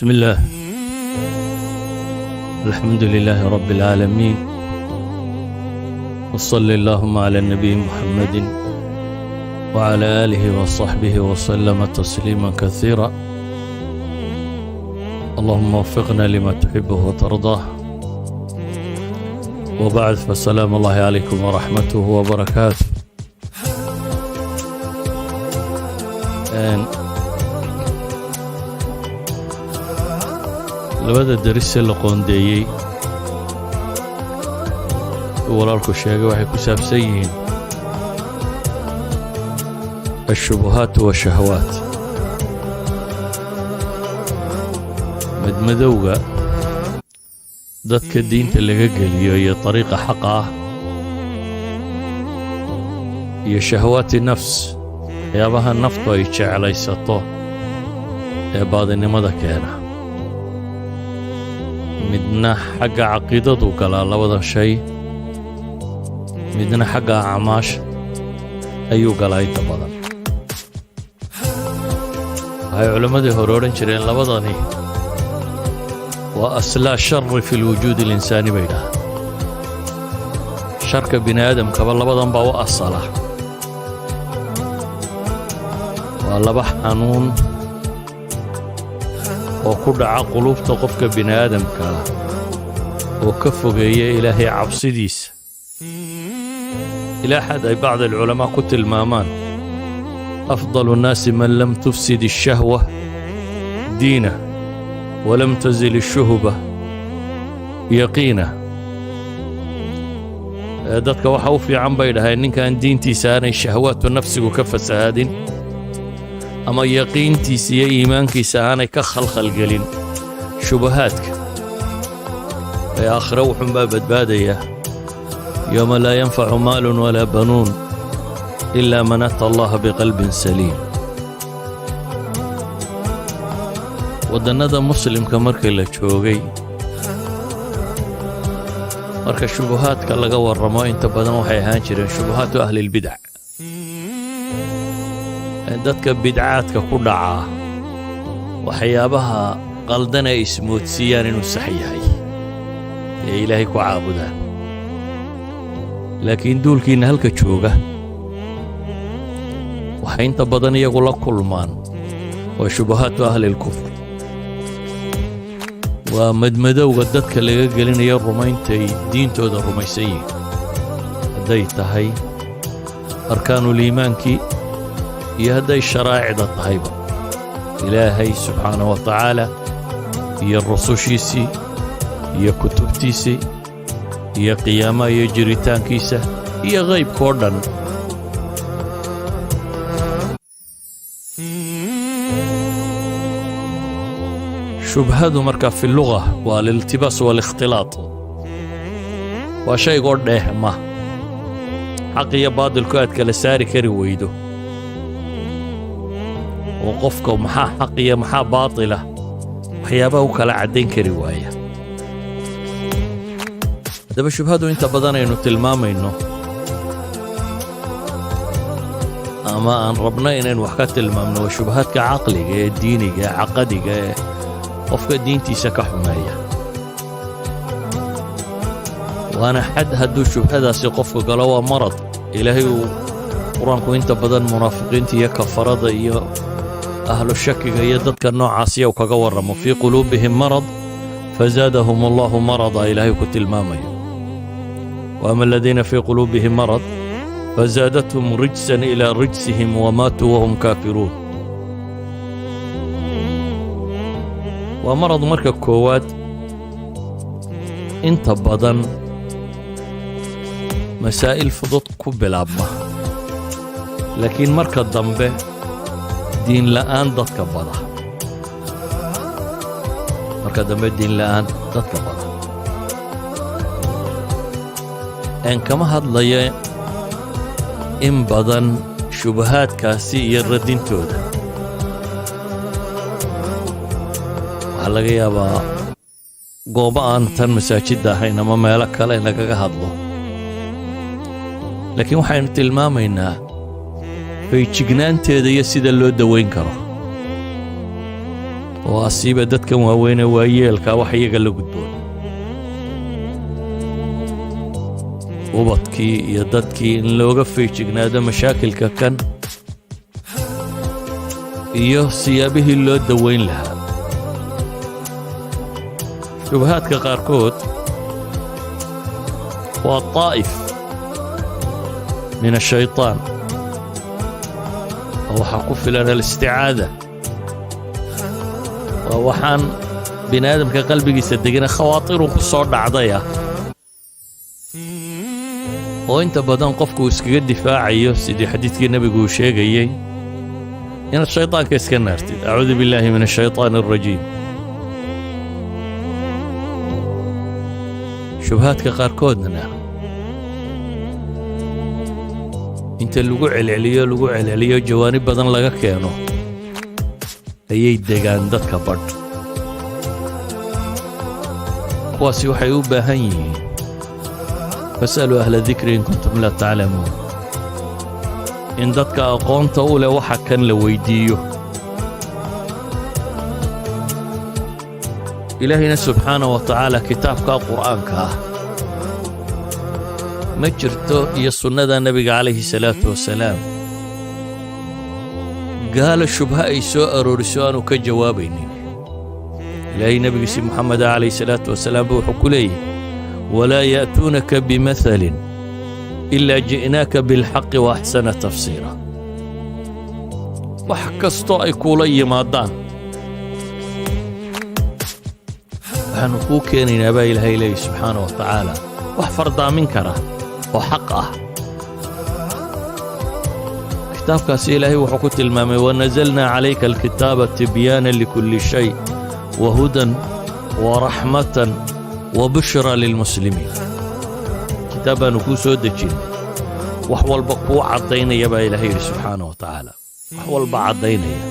بسم الله، الحمد لله رب العالمين، وصل اللهم على النبي محمد وعلى آله وصحبه وسلم تسليما كثيرا. اللهم وفقنا لما تحبه وترضاه. وبعد، فسلام الله عليكم ورحمته وبركاته. Labada derise la qoondeeyey walaalku sheegay waxay ku saabsan yihiin الشبهات والشهوات، madmadowga dadka diinta laga geliyo iyo dariiqa xaqa ah iyo شهوات النفس، waxyaabaha naftu ay jeclaysato ee baadinimada keena. Midna xagga caqiidadu galaa labadan shay, midna xagga acmaasha ayuu galaa. Inta badan waxay culammadii hore odhan jireen labadani waa أصل الشر في الوجود الإنساني bay dhahaan. Sharka bini aadamkaba labadan baa u asala. Waa laba xanuun oo ku dhaca quluubta qofka bini aadamka ah oo ka fogeeya Ilaahay cabsidiisa, ilaa xad ay بعض العلماء ku tilmaamaan أفضل الناس من لم تفسد الشهوة دينه ولم تزل الشبهة يقينه. Dadka waxa u fiican bay dhaheen ninkaan diintiisa aanay shahawaatu nafsigu ka fasahaadin ama yaqiintiisa iyo iimaankiisa aanay ka khalkhalgelin shubahaadka. Ee aakhire wuxuunbaa badbaadaya يوم لا ينفع مال ولا بنون إلا من أتى الله بقلب سليم. Waddannada Muslimka markii la joogay, marka shubuhaadka laga warramo, inta badan waxay ahaan jireen شبهات أهل البدع, dadka bidcaadka ku dhacaa waxyaabaha qaldan ay ismoodsiiyaan inuu sax yahay ee Ilaahay ku caabudaan. Laakiin duulkiinna halka jooga waxay inta badan iyagu la kulmaan waa شبهات أهل الكفر, waa madmadowga dadka laga gelinayo rumayntay diintooda rumaysan yihiin, hadday tahay arkaanuliimaankii iyo hadday sharaa'icda tahayba, Ilaahay subxaanahu wa tacaala iyo rusushiisii iyo kutubtiisii iyo qiyaamaha iyo jiritaankiisa iyo qaybkoo dhan. Shubhadu marka في اللغة waa الالتباس والاختلاط, waa shaygoo dheehma, xaq iyo baadilku aad kala saari kari weydo, oo qofka maxaa xaq iyo maxaa baatila waxyaabaha u kala caddayn kari waaya. Haddaba shubhadu inta badan aynu tilmaamayno ama aan rabno inaynu wax ka tilmaamno waa shubahaadka caqliga ee diiniga ee caqadiga ee qofka diintiisa ka xumeeya. Waana xad hadduu shubhadaasi qofka galo waa marad. Ilaahay uu Qur-aanku inta badan munaafiqiinta iyo kafarada iyo ahlu shakiga iyo dadka noocaasiya u kaga warramo, في قلوبهم مرض فزادهم الله مرضا, Ilaahay ku tilmaamayo. وأما الذين في قلوبهم مرض فزادتهم رجسا إلى رجسهم وماتوا وهم كافرون. Waa marad marka koowaad inta badan masaa'il fudud ku bilaabma, laakiin marka dambe diin la'aan dadka bada, marka dambe diin la'aan dadka bada. Een kama hadlaya in badan shubahaadkaasi iyo radintooda. Waxaa laga yaabaa goobo aan tan masaajidda ahayn ama meelo kale in lagaga hadlo, laakiin waxaynu tilmaamaynaa feejignaanteeda iyo sida loo daweyn karo. Oo asiiba dadkan waaweyne waayeelka wax iyaga la gudboon, ubadkii iyo dadkii, in looga feejignaado mashaakilka kan iyo siyaabihii loo dawayn lahaa. Shubahaadka qaarkood waa طائف من الشيطان oo waxaa ku filan الاستعاذة. Waa waxaan bini aadamka qalbigiisa degana, khawaatiru ku soo dhacdaya oo inta badan qofku iskaga difaacayo, sidii xadiidkii nebigu uu sheegayey inaad shaydaanka iska naartid: أعوذ بالله من الشيطان الرجيم. Shubahaadka qaarkoodna inta lagu celceliyo, lagu celceliyo, jawaanib badan laga keeno ayay degaan dadka badh. Kuwaasi waxay u baahan yihiin فاسألوا أهل الذكر إن كنتم لا تعلمون, in dadka aqoonta u leh waxa kan la weyddiiyo. Ilaahayna subxaana wa tacaala kitaabka Qur'aanka ah ma jirto iyo sunnada nebiga calayhi salaatu wasalaam gaala shubha ay soo arooriso aanu ka jawaabaynin. Ilaahay nebigiisii Moxameda calayhi salaatu wasalaam ba wuxuu ku leeyahy: ولا يأتونك بمثل إلا جئناك بالحق وأحسن تفسيرا. Wax kastoo ay kuula yimaadaan, waxaannu kuu keenaynaa, baa Ilaahay leeyahy subxaana wa tacaala, wax fardaamin kara oo xaq ah. Kitaabkaasi Ilaahay wuxuu ku tilmaamay: ونزلنا عليك الكتاب تبيانا لكل شيء وهدى ورحمة وبشرى للمسلمين. Kitaab baannu kuu soo dejinnay wax walba kuu caddaynaya, baa Ilahay yidhi subxaana wa tacaala, wax walba caddaynaya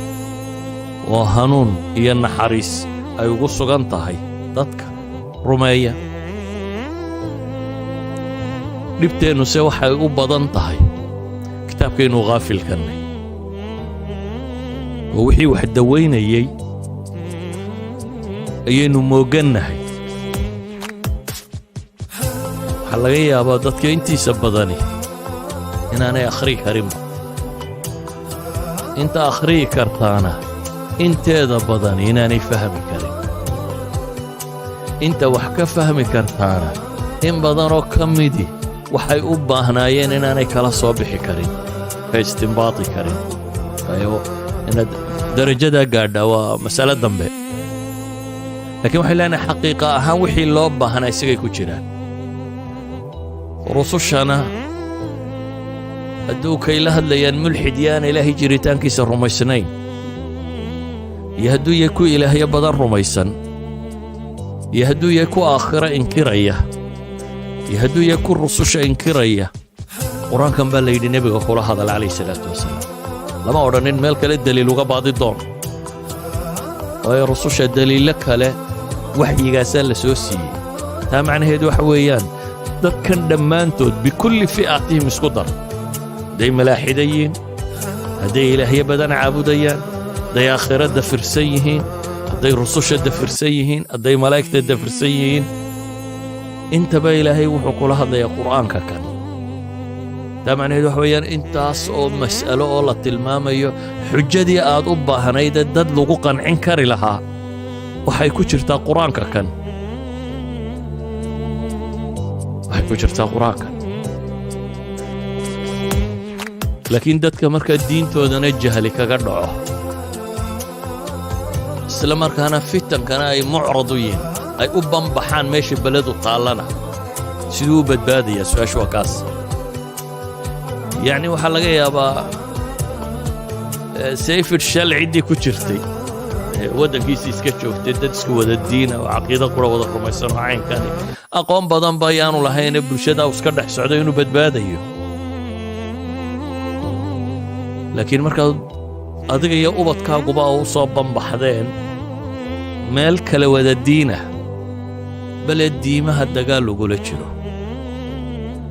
oo hanuun iyo naxariis ay ugu sugan tahay dadka rumeeya. Dhibteennuse waxay u badan tahay kitaabkaynu khaafilkannay oo wixii wax dawaynayey ayaynu mooggannahay. Waxaa laga yaabaa dadka intiisa badani inaanay akhriyi karinba, inta akhriyi kartaana inteeda badani inaanay fahmi karin, inta wax ka fahmi kartaana in badanoo ka midi waxay u baahnaayeen inaanay kala soo bixi karin, ka istimbaadi karin. Waayo, inaad darajadaa gaadhaa waa masalo dambe, laakiin waxay leenahay xaqiiqa ahaan wixii loo baahnaa isagay ku jiraan. Rusushana hadduu kay la hadlayaan mulxid iyo aan Ilaahay jiritaankiisa rumaysnayn, iyo hadduu yahay ku ilaahyo badan rumaysan, iyo hadduu yahay ku aakhiro inkiraya, iyo hadduu yahay ku rususha inkiraya, Qur-aankan baa la yidhi nebiga kula hadal calayhi salaatu wasalaam. Lama odhanin meel kale deliil uga baadi doon, waayo rususha deliillo kale waxyigaasaa la soo siiyey. Taa macnaheedu waxa weeyaan dadkan dhammaantood بكل فئاتهم isku dar, hadday malaaxida yihiin, hadday ilaahyo badan caabudayaan, hadday aakhiro dafirsan yihiin, hadday rususha dafirsan yihiin, hadday malaa'igta dafirsan yihiin, intaba Ilaahay wuxuu kula hadlayaa Qur'aanka kan. Taa macnaheedu waxa weeyaan intaas oo mas'alo oo la tilmaamayo, xujadii aad u baahnaydee dad lagu qancin kari lahaa waxay ku jirtaa Qur-aanka kan, waxay ku jirtaa Qur-aankan. Laakiin dadka markaa diintoodana jahli kaga dhaco, isla markaana fitankana ay mucrad u yihiin, ay u banbaxaan meesha beledu taallana, siduu u badbaadayaa? Su-aashu waa kaas. Yacni waxaa laga yaabaa Sayfid shal ciddii ku jirtay waddankiisii iska joogtay, dad isku wada diina oo caqiido qura wada rumaysan oo caynkani, aqoon badan ba ayaanu lahayne, bulshada uu iska dhex socdo, inuu badbaadayo. Laakiin markaad adiga iyo ubadkaaguba u soo banbaxdeen meel kale wada diinah, bale diimaha dagaal lagula jiro,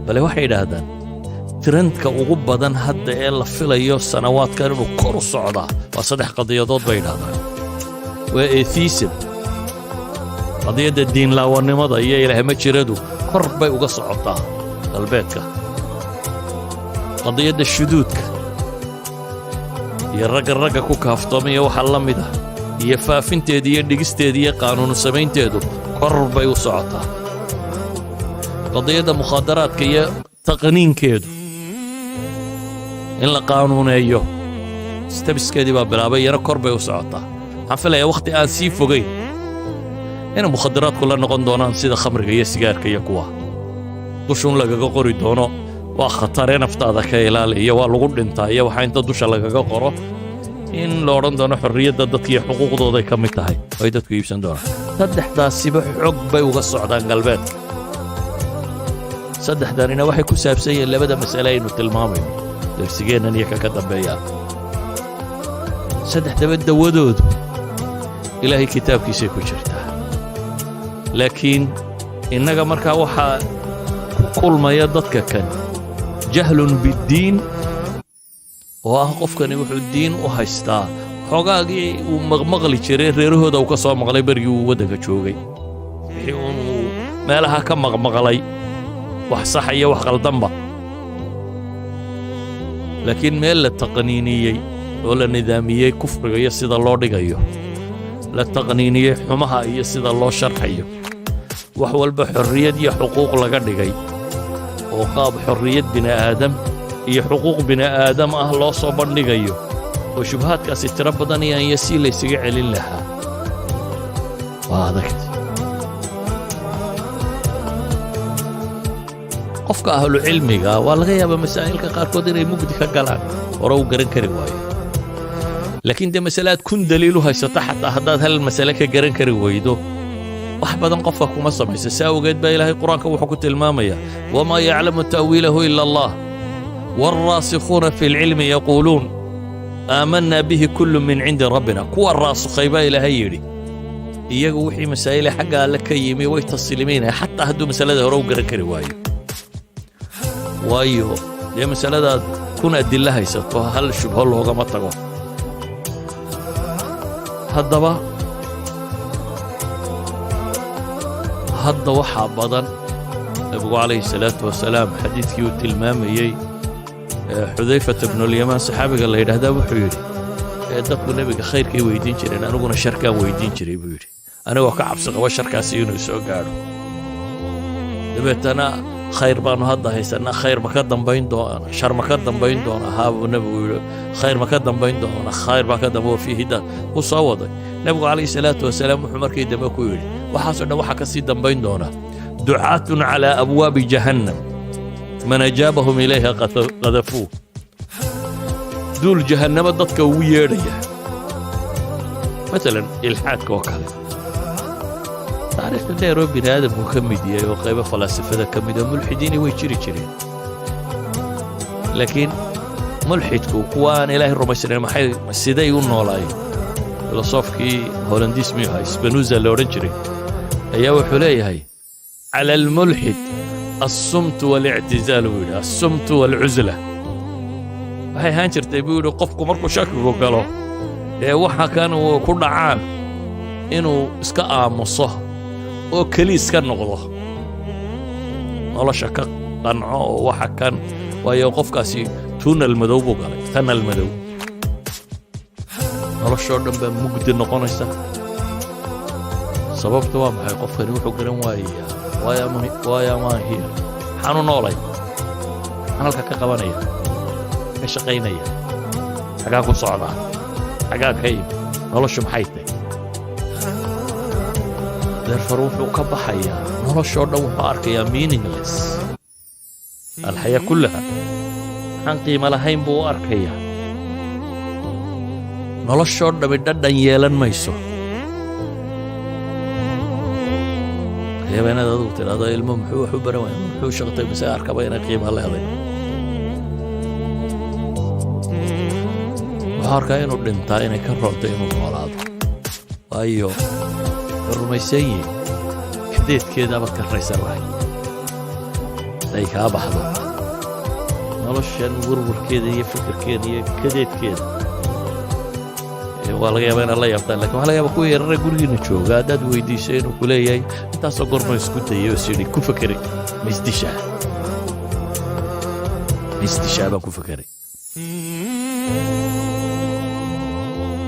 bale waxay yidhaahdaan trendka ugu badan hadda ee la filayo sanawaadkan inuu kor u socdaa waa saddex qadiyadood, bay yidhahdaan. Waa atheism. Qadiyadda diinlaawanimada iyo ilaahma jiradu kor bay uga socotaa galbeedka. Qadiyadda shuduudka iyo ragga ragga ku kaaftoomaya waxaa la mid ah iyo faafinteeda iyo dhigisteeda iyo qaanuunu samaynteedu kor bay u socotaa. Qadiyadda mukhaadaraadka iyo taqniinkeedu in la qaanuuneeyo stabiskeedii baa bilaabay, iyana kor bay u socotaa. Waxaan filayaa wakhti aan sii fogayn inay mukhadaraadku la noqon doonaan sida khamriga iyo sigaarka iyo kuwa dushuun lagaga qori doono "waa khatare, naftaada ka ilaali" iyo "waa lagu dhintaa" iyo waxaa inta dusha lagaga qoro in la odhan doono xorriyadda dadka iyo xuquuqdooday ka mid tahay oo ay dadku iibsan doonaan. Saddexdaasiba xog bay uga socdaan galbeedka. Saddexdanina waxay ku saabsan yihiin labada mas'ale aynu tilmaamayno darsigeennan iyo ka dambeeya. Saddexdaba dawadoodu Ilaahay kitaabkiisay ku jirtaa, laakiin innaga markaa waxaa ku kulmaya dadka kan jahlun biddiin, oo ah qofkani wuxuu diin u haystaa xoogaagii uu maqmaqli jiray, reerahooda uu ka soo maqlay berigii uu waddanka joogay, wixii uunuu meelaha ka maqmaqlay, wax sax iyo wax qaldanba. Laakiin meel la taqniiniyey oo la nidaamiyey kufriga iyo sida loo dhigayo, la taqniiniyey xumaha iyo sida loo sharxayo, wax walba xorriyad iyo xuquuq laga dhigay oo qaab xorriyad bini'aadam iyo xuquuq bini'aadam ah loo soo bandhigayo, oo shubahaadkaasi tiro badan iyo anya si laysaga celin lahaa waa adagta. Qofka ahlucilmiga waa laga yaabaa masaa'ilka qaarkood inay mugdi ka galaan, hore u garan kari waayo, laakiin dee masale aad 1000 daliil u haysato, xataa haddaad hal masale ka garan kari weydo, wax badan qofka kuma samaysa. Si awgeed baa Ilaahay Qur-aanka wuxuu ku tilmaamayaa: "وما يعلم تأويله إلا الله والراسخون في العلم يقولون آمنا به كل من عند ربنا." Kuwa raasukhay baa Ilaahay yidhi, iyagu wixii masaa'ile xagga Alle ka yimi way taslimiinaya, xataa hadduu masalada hore u garan kari waayo. Waayo dee masaladaad 1000 adilla haysato, hal shubho loogama tago. Haddaba hadda waxaa badan Nebigu calayhi salaatu wasalaam xadiidkii uu tilmaamayey Xudayfata bnulyamaan, saxaabiga la yidhaahdaa, wuxuu yidhi ee dadku nebiga khayrkay weydiin jireen, aniguna sharkaan weydiin jiray, buu yidhi, anigoo ka cabsi qabo sharkaasi inuu soo gaadho. Dabeetana khayr baannu hadda haysannaa, khayr ma ka dambayn doona, shar ma ka dambayn doona? Haa, buu nebigu yidhi. Khayr ma ka dambayn doona? Khayr baa ka dambe. Fiihi daad wuu soo waday nebigu calayhi salaatu wasalaam. Wuxuu markii dambe ku yidhi: waxaasoo dhan waxaa ka sii dambayn doona دعاة على أبواب جهنم من أجابهم إليها قذفوه. Duul jahannamo dadka ugu yeedhaya, maalan ilxaadka oo kale. Taariikhda dheer oo bini aadamku ka mid yahay oo qaybo falaasifada ka mid oo mulxidiini way jiri jireen, laakiin mulxidku, kuwa aan Ilaahay rumaysnayn, maxay siday u noolaayeen? Filosofkii Holandiis miyuu ahay, Spinoza la odhan jiray, ayaa wuxuu leeyahay: "على الملحد الصمت والاعتزال," buu yidhi, "الصمت والعزلة." Waxay ahaan jirtay, buu yidhi, qofku markuu shakigu galo ee waxa kan uu ku dhacaan inuu iska aamuso oo keli iska noqdo, nolosha ka qanco oo waxa kan, waayo qofkaasi tunnel madow buu galay, tunnel madow, noloshoo dhan baa mugdi noqonaysa. Sababta waa maxay? Qofkani wuxuu garan waayayaa: "Why am I here?" Maxaan u noolay? Maxaan halka ka qabanaya, ka shaqaynaya? Xagaan ku socdaa? Xagaan ka imi? Noloshu maxay tahay? Therefore wuxuu ka baxayaa noloshoo dhan, wuxuu arkayaa meaningless, الحياة كلها waxaan qiimo lahayn buu u arkayaa. Noloshoo dhammi dhadhan yeelan mayso. Yaaba inaad adigu tidhahdo ilmo muxuu wax u baran waaya, muxuu shaqtay, mise arkaba inay qiimo leeday. Wuxuu arkaa inuu dhintaa inay ka roonto inuu noolaado, waayo wuxuu rumaysan yihin kadeedkeedaabaad ka raysan lahayd haday kaa baxdo noloshan, warwarkeeda iyo fikirkeeda iyo kadeedkeeda. Waa laga yaaba inaad la yaabtaan, lakin waxa laga yaaba kuwa yarare gurigiina jooga haddaad weydiiso inuu ku leeyahay intaasoo goorma isku dayay oo sidhi ku fekeray, ma isdishaa, ma isdishaa baan ku fekeray.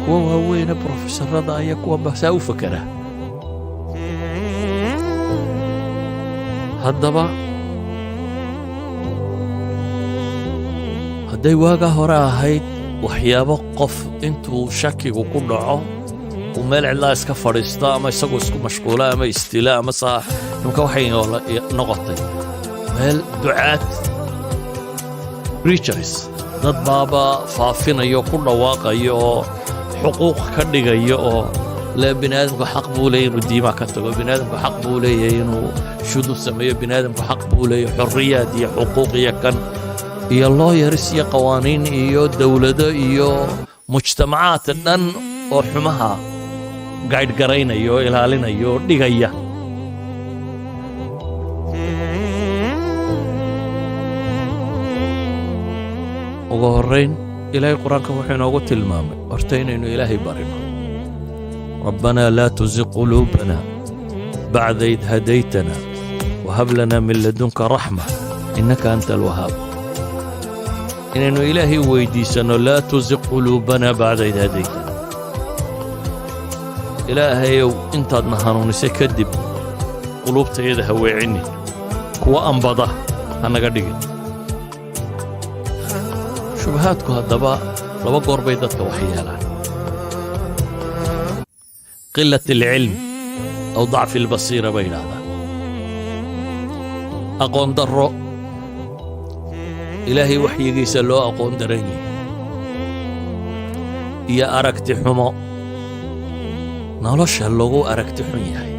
Kuwa waaweyne professorada ayaa kuwa basaa u fekera. Haddaba hadday waagaa hore ahayd waxyaabo qof intuu shakigu ku dhaco uu meel cidlaa iska fadhiisto ama isagu isku mashquulo ama istila ama saa, imka waxay noqotay meel ducaad, preachers, dad baaba faafinayo, ku dhawaaqayo oo xuquuq ka dhigayo oo le bini aadamku xaq buu leeyahy inuu diimaa ka tago, bini aadamku xaq buu leeyahay inuu shuduud sameeyo, bini aadamku xaq buu leeyahay xorriyaad iyo xuquuq iyo kan iyo lawyers iyo qawaaniin iyo dowlado iyo mujtamacaad dhan oo xumaha gaydhgaraynaya oo ilaalinaya oo dhigaya. Ugu horrayn, Ilaahay Qur-aanka wuxuu inoogu tilmaamay horta inaynu Ilaahay barino: ربنا لا تزغ قلوبنا بعد إذ هديتنا وهب لنا من لدنك رحمة إنك أنت الوهاب. Inaynu Ilaahay weydiisanno: لا تزغ قلوبنا بعد إذ هديتنا. Ilaahayow, intaadna hanuunisay kadib quluubtayada ha weecinin, kuwa ambada ha naga dhigin. Shubahaadku haddaba laba goor bay dadka wax yeelaan: قلة العلم أو ضعف البصيرة bay yidhaahdaan. Aqoon darro Ilaahay waxyigiisa loo aqoon daran yihi iyo aragti xumo nolosha lagu aragti xun yahay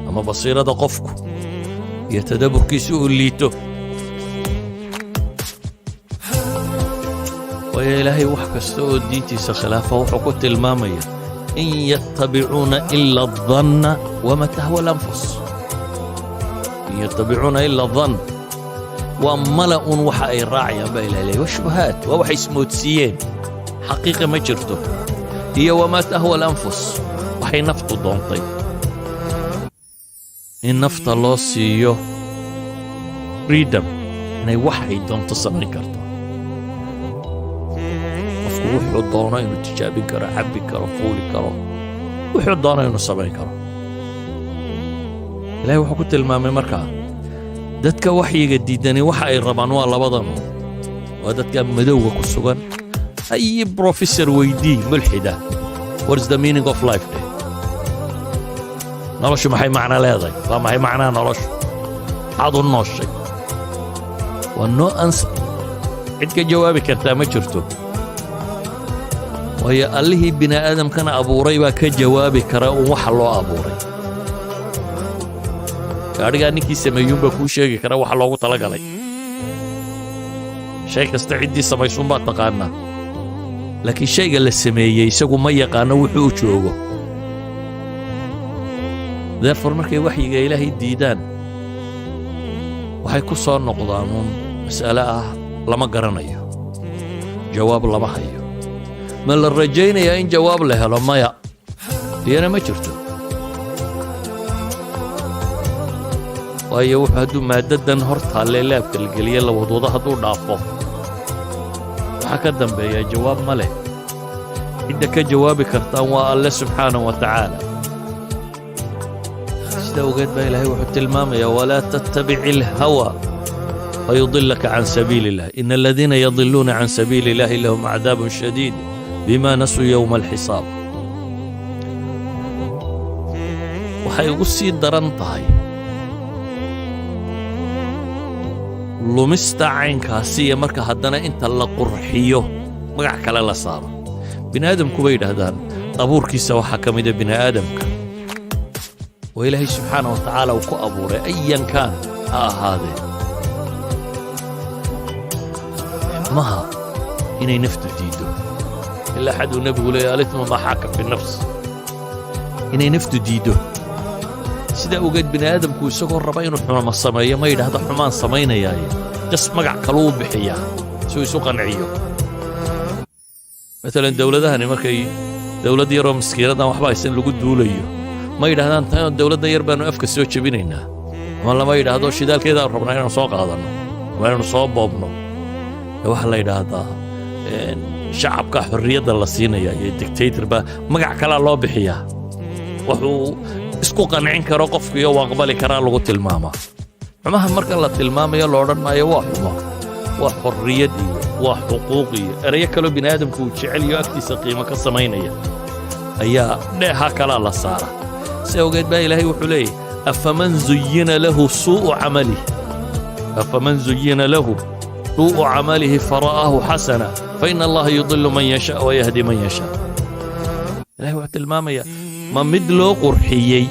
ama basiirada qofku iyo tadabburkiisa uu liito. Waayo, Ilaahay wax kasta oo diintiisa khilaafa wuxuu ku tilmaamaya: إن يتبعون إلا الظن وما تهوى الأنفس. إن يتبعون إلا الظن, waa mala un waxa ay raacayaan baa Ilahay leeyahy. Waa shubahaat, waa waxay ismoodsiiyeen, xaqiiqa ma jirto. Iyo وما تهوى الأنفس, waxay naftu doontay. In nafta loo siiyo freedom inay waxay doonto samayn karto, qofku wuxuu doono inuu tijaabin karo, cabbi karo, fuuli karo, wuxuu doono inuu samayn karo. Ilahay wuxuu ku tilmaamay markaa dadka waxyiga diidani waxa ay rabaan waa labadan. Waa dadka madowga ku sugan. Ay professor weydii mulxida: "What is the meaning of life?" dheh. Noloshu maxay macno leedahay? Waa maxay macnaha noloshu? Maxaad u nooshay? Waa no answer. Cid ka jawaabi kartaa ma jirto, waayo Allihii bini aadamkana abuuray baa ka jawaabi kara un waxa loo abuuray. Gaadhigaa ninkii sameeyuunbaa kuu sheegi kara waxa loogu talagalay. Shay kasta ciddii samaysuunbaa taqaanaa, laakiin shayga la sameeyey isagu ma yaqaano wuxuu u joogo. Therefore, markay waxyiga Ilaahay diidaan, waxay ku soo noqdaan uun mas'ale ah lama garanayo, jawaab lama hayo. Ma la rajaynayaa in jawaab la helo? Maya, iyana ma jirto. Waayo, wuxuu hadduu maaddadan hor taallee laabka la geliye la wadwado hadduu dhaafo, waxaa ka dambeeya jawaab ma leh. Cidda ka jawaabi kartaan waa Alle subxaanaه wa tacaala. Sida ogeed baa Ilaahay wuxuu tilmaamayaa: ولا تتبع الهوى فيضلك عن سبيل الله إن الذين يضلون عن سبيل الله لهم عذاب شديد بما نسوا يوم الحساب. Waxay ugu sii daran tahay lumista caynkaasi iyo marka haddana inta la qurxiyo magac kale la saaro. Bini aadamku bay yidhaahdaan abuurkiisa waxaa ka mida bini aadamka oo Ilaahay subxaana wa tacaala uu ku abuuray, أيا كان ha ahaadee, xumaha inay naftu diiddo, ilaa xaduu Nebigu leeya: الإثم ما حاك في النفس. Inay naftu diiddo. Sidaa ogeed, bini aadamku isagoo raba inuu xumama sameeyo ma yidhaahdo xumaan samaynayaaye, just magac kaluu bixiyaa si uu isu qanciyo. Maalan, dowladahani markay Dowlad yaroo miskiinadan waxba haysan lagu duulayo, ma yidhahdaan tan dowladdan yar baannu afka soo jebinaynaa, ama lama yidhaahdo shidaalkeedaan rabnaa inaanu soo qaadanno ama inaanu soo boobno. Waxaa la yidhaahdaa shacabka xorriyadda la siinaya iyo dictator ba magac kalaa loo bixiyaa. Wuxuu isku qancin karo qofkiiyo u aqbali karaa lagu tilmaamaa. Xumaha marka la tilmaamayo, la odhan maayo waa xumo, waa xorriyad iyo waa xuquuq iyo erayo kaloo bini aadamku uu jecel iyo agtiisa qiimo ka samaynaya ayaa dheeha kalaa la saara. Si awgeed baa Ilaahay wuxuu leeyahy: أفمن زين له سوء عمله، أفمن زين له سوء عمله فرآه حسنا فإن الله يضل من يشاء ويهدي من يشاء. Ilahay wuxuu tilmaamayaa, ma mid loo qurxiyey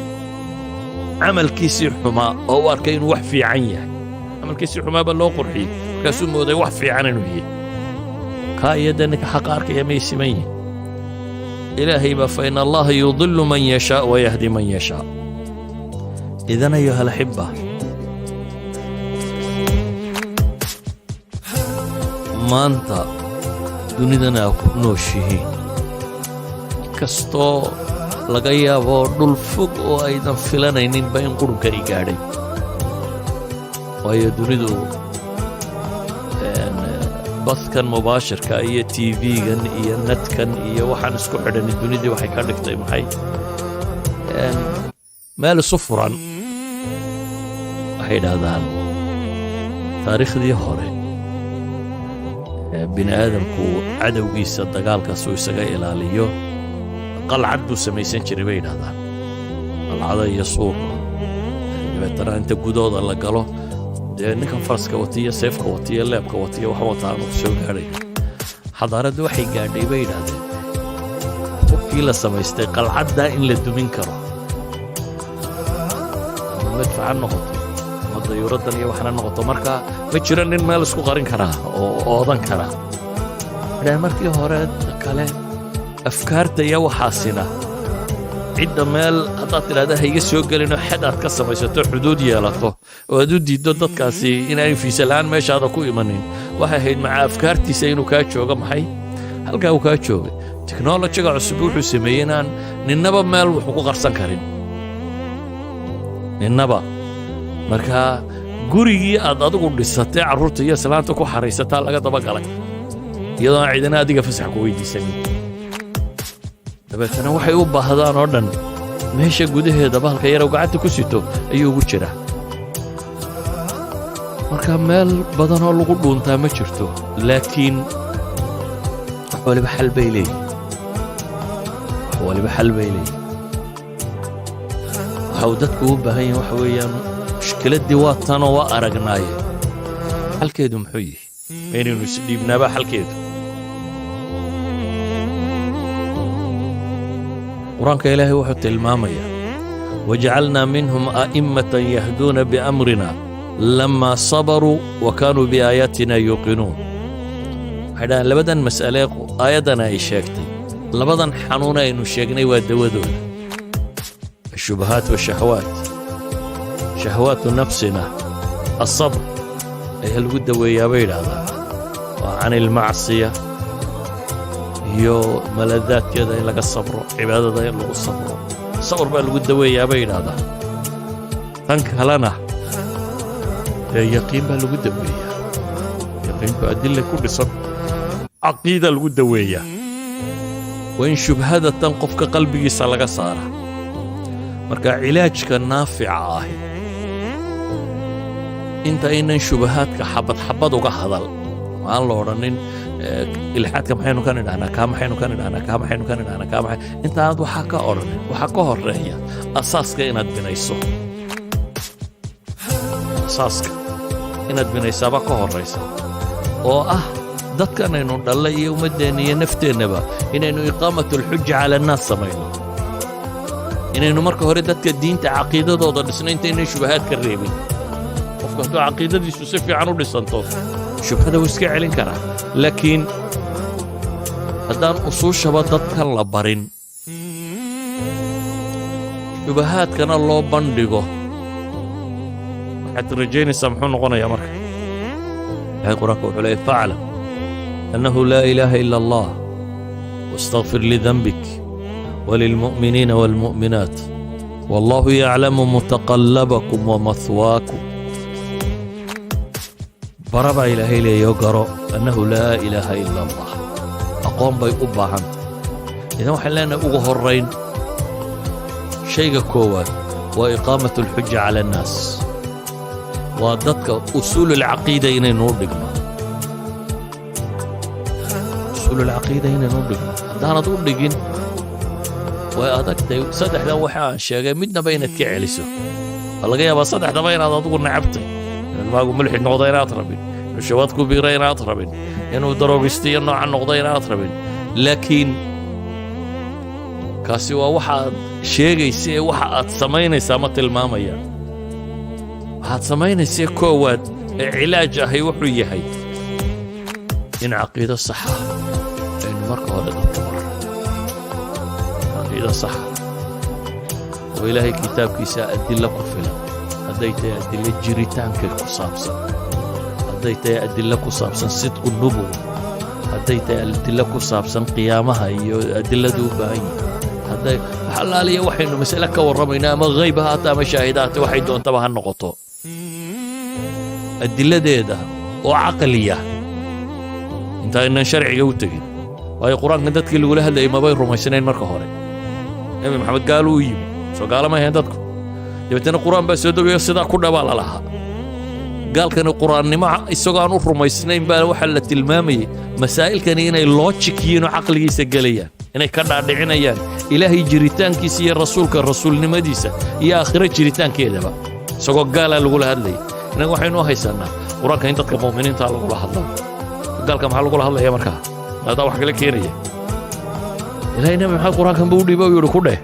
camalkiisii xumaa oo u arkay inuu wax fiican yahay? Camalkiisii xumaa baa loo qurxiyey, markaasuu mooday wax fiican inuu yahay. Kaa iyo dee ninka xaqa arkaya may siman yihin? Ilaahay baa: فإن الله يضل من يشاء ويهدي من يشاء. إذن أيها الأحبة, maanta dunidan aa ku nooshihiin, inkastoo laga yaabo dhul fog oo aydan filanayninba in qurunkani gaadhay, waayo dunidu badkan mubaashirka iyo TV-gan iyo netkan iyo waxaan isku xidhan, dunidii waxay ka dhigtay maxay? Meel isu furan. Waxay idhaahdaan taariikhdii hore bini aadamku cadowgiisa dagaalkaasuu isaga ilaaliyo qalcad buu samaysan jiray, bay yidhahdaan, qalcada iyo suuqa. Dabeetana inta gudahooda la galo, dee ninkan faraska watiyo, seefka watiyo, leebka watiyo, wax wataan uu soo gaadhay. Xadaaraddu waxay gaadhay, bay yidhaahdeen, hubkii la samaystay qalcaddaa in la dumin karo, ama madfac ha noqoto ama dayuuraddan iyo waxna noqoto. Marka ma jiro nin meel isku qarin karaa oo oodan karaa. Waxay markii hore kale afkaarta iyo waxaasina cidda meel haddaad tidhahda ha iga soo gelinoo xad aad ka samaysato, xuduud yeelato oo aad u diiddo dadkaasi inaanay fiisa la'aan meeshaada ku imanin, waxay ahayd maca afkaartiisa inuu kaa joogo. Maxay halkaa uu kaa joogay? Teknolojiga cusub wuxuu sameeyey inaan ninnaba meel wuxuu ku qarsan karin ninnaba. Marka gurigii aad adigu dhisatay, carruurta iyo islaanta ku xaraysataa laga dabagalay iyadoo aan cidina adiga fasax ku weydiisanin. Dabeetana waxay u baahdaan oo dhan meesha gudaheeda bahalka yarow gacanta ku sito ayuu ugu jiraa. Marka meel badanoo lagu dhuuntaa ma jirto, laakiin wax waliba xal bay leeyihin, wax waliba xal bay leeyihin. Waxa uu dadku u baahan yahin waxa weeyaan, mushkiladdii waa tanoo waa aragnaaye, xalkeedu muxuu yihi? Ma inaynu isdhiibnaabaa xalkeedu? Qur-aanka Ilaahay wuxuu tilmaamayaa: وجعلنا منهم أئمة يهدون بأمرنا لما صبروا وكانوا بآياتنا يوقنون. Waxay dhahaan labadan mas'ale aayaddana ay sheegtay, labadan xanuun aynu sheegnay waa dawadooda: الشبهات والشهوات. شهوات نفسنا الصبر ayaa lagu daweeyaa, bay yidhaahdaan, waa عن المعصية iyo maladaadkeeda in laga sabro, cibaadada in lagu sabro, sabr baa lagu daweeyaa, bay yidhaahdaan. Tan kalena dee yaqiin baa lagu daweeyaa, yaqiintu adilla ku dhisan, caqiida lagu daweeyaa. Waa in shubhada tan qofka qalbigiisa laga saara. Marka cilaajka naafica ahi, inta aynan shubahaadka xabad xabad uga hadal, aan la odhanin ilxaadka maxaynu ka nidhahnaa, kaa maxaynu ka nidhahnaa, kaa maxaynu ka nidhahnaa, kaa maxay, intaanad waxaa ka odhanin, waxaa ka horeeya asaaska inaad binayso. Asaaska inaad binaysaaba ka horraysa, oo ah dadkanaynu dhallay iyo ummaddeenna iyo nafteennaba inaynu إقامة الحجة على الناس samayno, inaynu marka hore dadka diinta caqiidadooda dhisno intaynay shubahaad ka reebin. Qofku hadduu caqiidadiisu si fiican u dhisanto, shubhada wuu iska celin karaa. Laakiin haddaan usuushaba dadkan la barin, shubahaadkana loo bandhigo, waxaad rajaynaysaa muxuu noqonayaa? Marka Ilahay Qur-aanka wuxuu leeyay: فاعلم أنه لا إله إلا الله واستغفر لذنبك. وللمؤمنين والمؤمنات والله يعلم متقلبكم ومثواكم. Bara baa Ilaahay leeyo, garo أنه لا إله إلا الله. Aqoon bay u baahantay. Idan waxaan leenahay, ugu horrayn, shayga koowaad waa إقامة الحجة على الناس, waa dadka أصول العقيدة inaynu u dhigno, أصول العقيدة inaynu u dhigno. Haddaanad u dhigin, way adagtay saddexdan waxa aan sheegay midnaba inaad ka celiso. Waa laga yaabaa saddexdaba inaad adigu nacabtay: ilmaagu mulxid noqda inaad rabin, inuu shabaad ku biira inaad rabin, inuu daroogistiyo nooca noqda inaad rabin. Laakiin kaasi waa waxaad sheegaysa ee waxa aad samaynaysaa ma tilmaamayaan. Waxaad samaynaysa koowaad ee cilaaj ahi wuxuu yahay in caqiido saxa aynu marka hore dadka barno, caqiido saxa oo Ilaahay kitaabkiisa adilo ku filan, hadday tahay adilo jiritaanka ku saabsan, hadday tahay adilo ku saabsan صدق النبوة, hadday tahay adilo ku saabsan qiyaamaha iyo adiladu u baahan yahay, hadday wax allaaliya waxaynu mas'ale ka warramayno, ama hayb ha haata ama shaahidaate, waxay doontaba ha noqoto, adiladeeda oo caqliya, intaaynan sharciga u tegin. Waayo, Qur-aankan dadkii lagula hadlayay mabay rumaysnayn marka hore. Nebi Maxamed gaalo u yimi, soo gaalo ma ahayn dadku? Dabeetana Qur-aan baa soo degayo, sidaa ku dhabaa la lahaa. Gaalkani Qur-aannimo isagoo aan u rumaysnayn baa waxaa la tilmaamayay masaa'ilkani inay logic yihiin oo caqligiisa gelayaan, inay ka dhaadhicinayaan Ilaahay jiritaankiisa iyo rasuulka rasuulnimadiisa iyo aakhiro jiritaankeedaba. Isagoo gaalaa lagula hadlayay. Innaga waxaynu u haysannaa Qur-aanka in dadka mu'miniinta lagula hadlo. Gaalka maxaa lagula hadlaya markaa? Maadaa wax kala keenaya? Ilaahay Nebi Maxamed Qur-aankan buu u dhiibay u yidhi, "Ku dheh."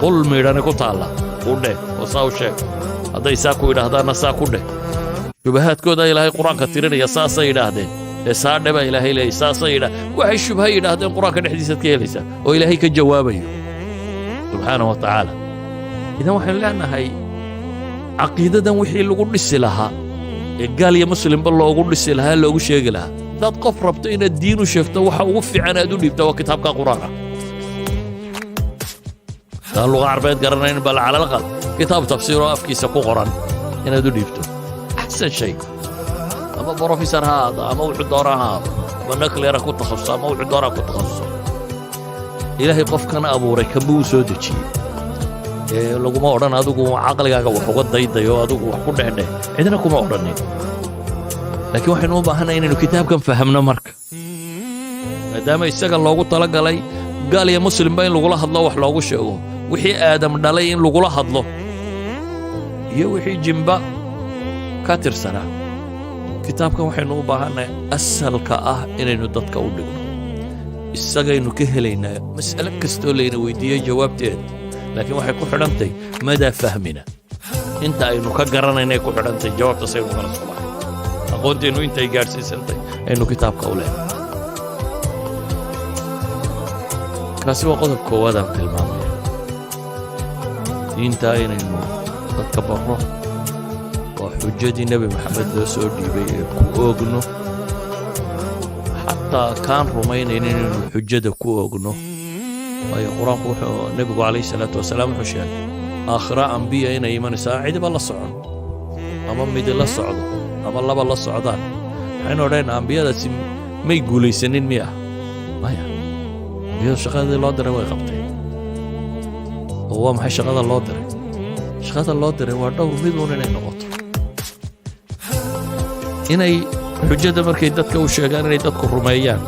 Qul miidhani ku taalla, ku dheh oo saa u sheeg. Hadday saa ku yidhaahdaanna, saa ku dheh. Shubahaadkooda Ilaahay Qur-aanka tirinaya. Saasay yidhaahdeen ee saa dhe baa Ilaahay leeyay. Saasay yidhaa, waxay shubha yidhaahdeen Qur-aanka dhexdiisaad ka helaysaa oo Ilaahay ka jawaabayo subxaanahu wa tacaala. Idan waxaynu leenahay, caqiidadan wixii lagu dhisi lahaa ee gaal iyo muslimba loogu dhisi lahaa, loogu sheegi lahaa, haddaad qof rabto inaad diin u sheegto, waxa ugu fiican aad u dhiibta waa kitaabka Qur-aanka. Haddaan luqa Carbeed garanayn, bal على الأقل kitaab tafsiir oo afkiisa ku qoran inaad u dhiibto, أحسن شيء. Ama brofesor ha ahaado, ama wuxuu doonaa ha ahaado, ama nuclear ha ku takhasuso, ama wuxuu doonaa ku takhasuso. Ilaahay qofkan abuuray kanbuu u soo dejiyey ee laguma odhan adigu caqligaaga wax uga daydayo, adigu wax ku dhehdheh, cidna kuma odhanin. Laakiin waxaynu u baahannahay inaynu kitaabkan fahamno marka, maadaama isaga loogu talagalay gaal iyo muslimba in lagula hadlo, wax loogu sheego, wixii Aadam dhalay in lagula hadlo iyo wixii jimba ka tirsanaa. Kitaabkan waxaynu u baahannahay asalka ah inaynu dadka u dhigno. Isagaynu ka helaynaa mas'ale kastoo layna weydiiyey jawaabteeda. Laakiin waxay ku xidhantay مدى فهمنا, inta aynu ka garanaynay ku xidhantay jawaabtaas aynu kala soo baxay, aqoonteennu intay gaadhsiisantay aynu kitaabka u leenahay. Kaasi waa qodob koowaad aan tilmaamaya, diintaa inaynu dadka barro, waa xujadii Nebi Maxamed loo soo dhiibay ee ku oogno, xataa kaan rumaynayn inaynu xujada ku oogno. Waayo, Qur-aanku wuxuu, Nebigu calayhi salaatu wasalaam wuxuu sheegay aakhira ambiya inay imanayso aan cidiba la socon, ama midi la socdo ama laba la socdaan. Waxaynu odhanaynaa, ambiyadaasi may guulaysanin miya? Maya, ambiyadu shaqadii loo diray way qabteen. Oo waa maxay shaqada loo diray? Shaqada loo diray waa dhowr mid uun inay noqoto: inay xujada markay dadka u sheegaan inay dadku rumeeyaan.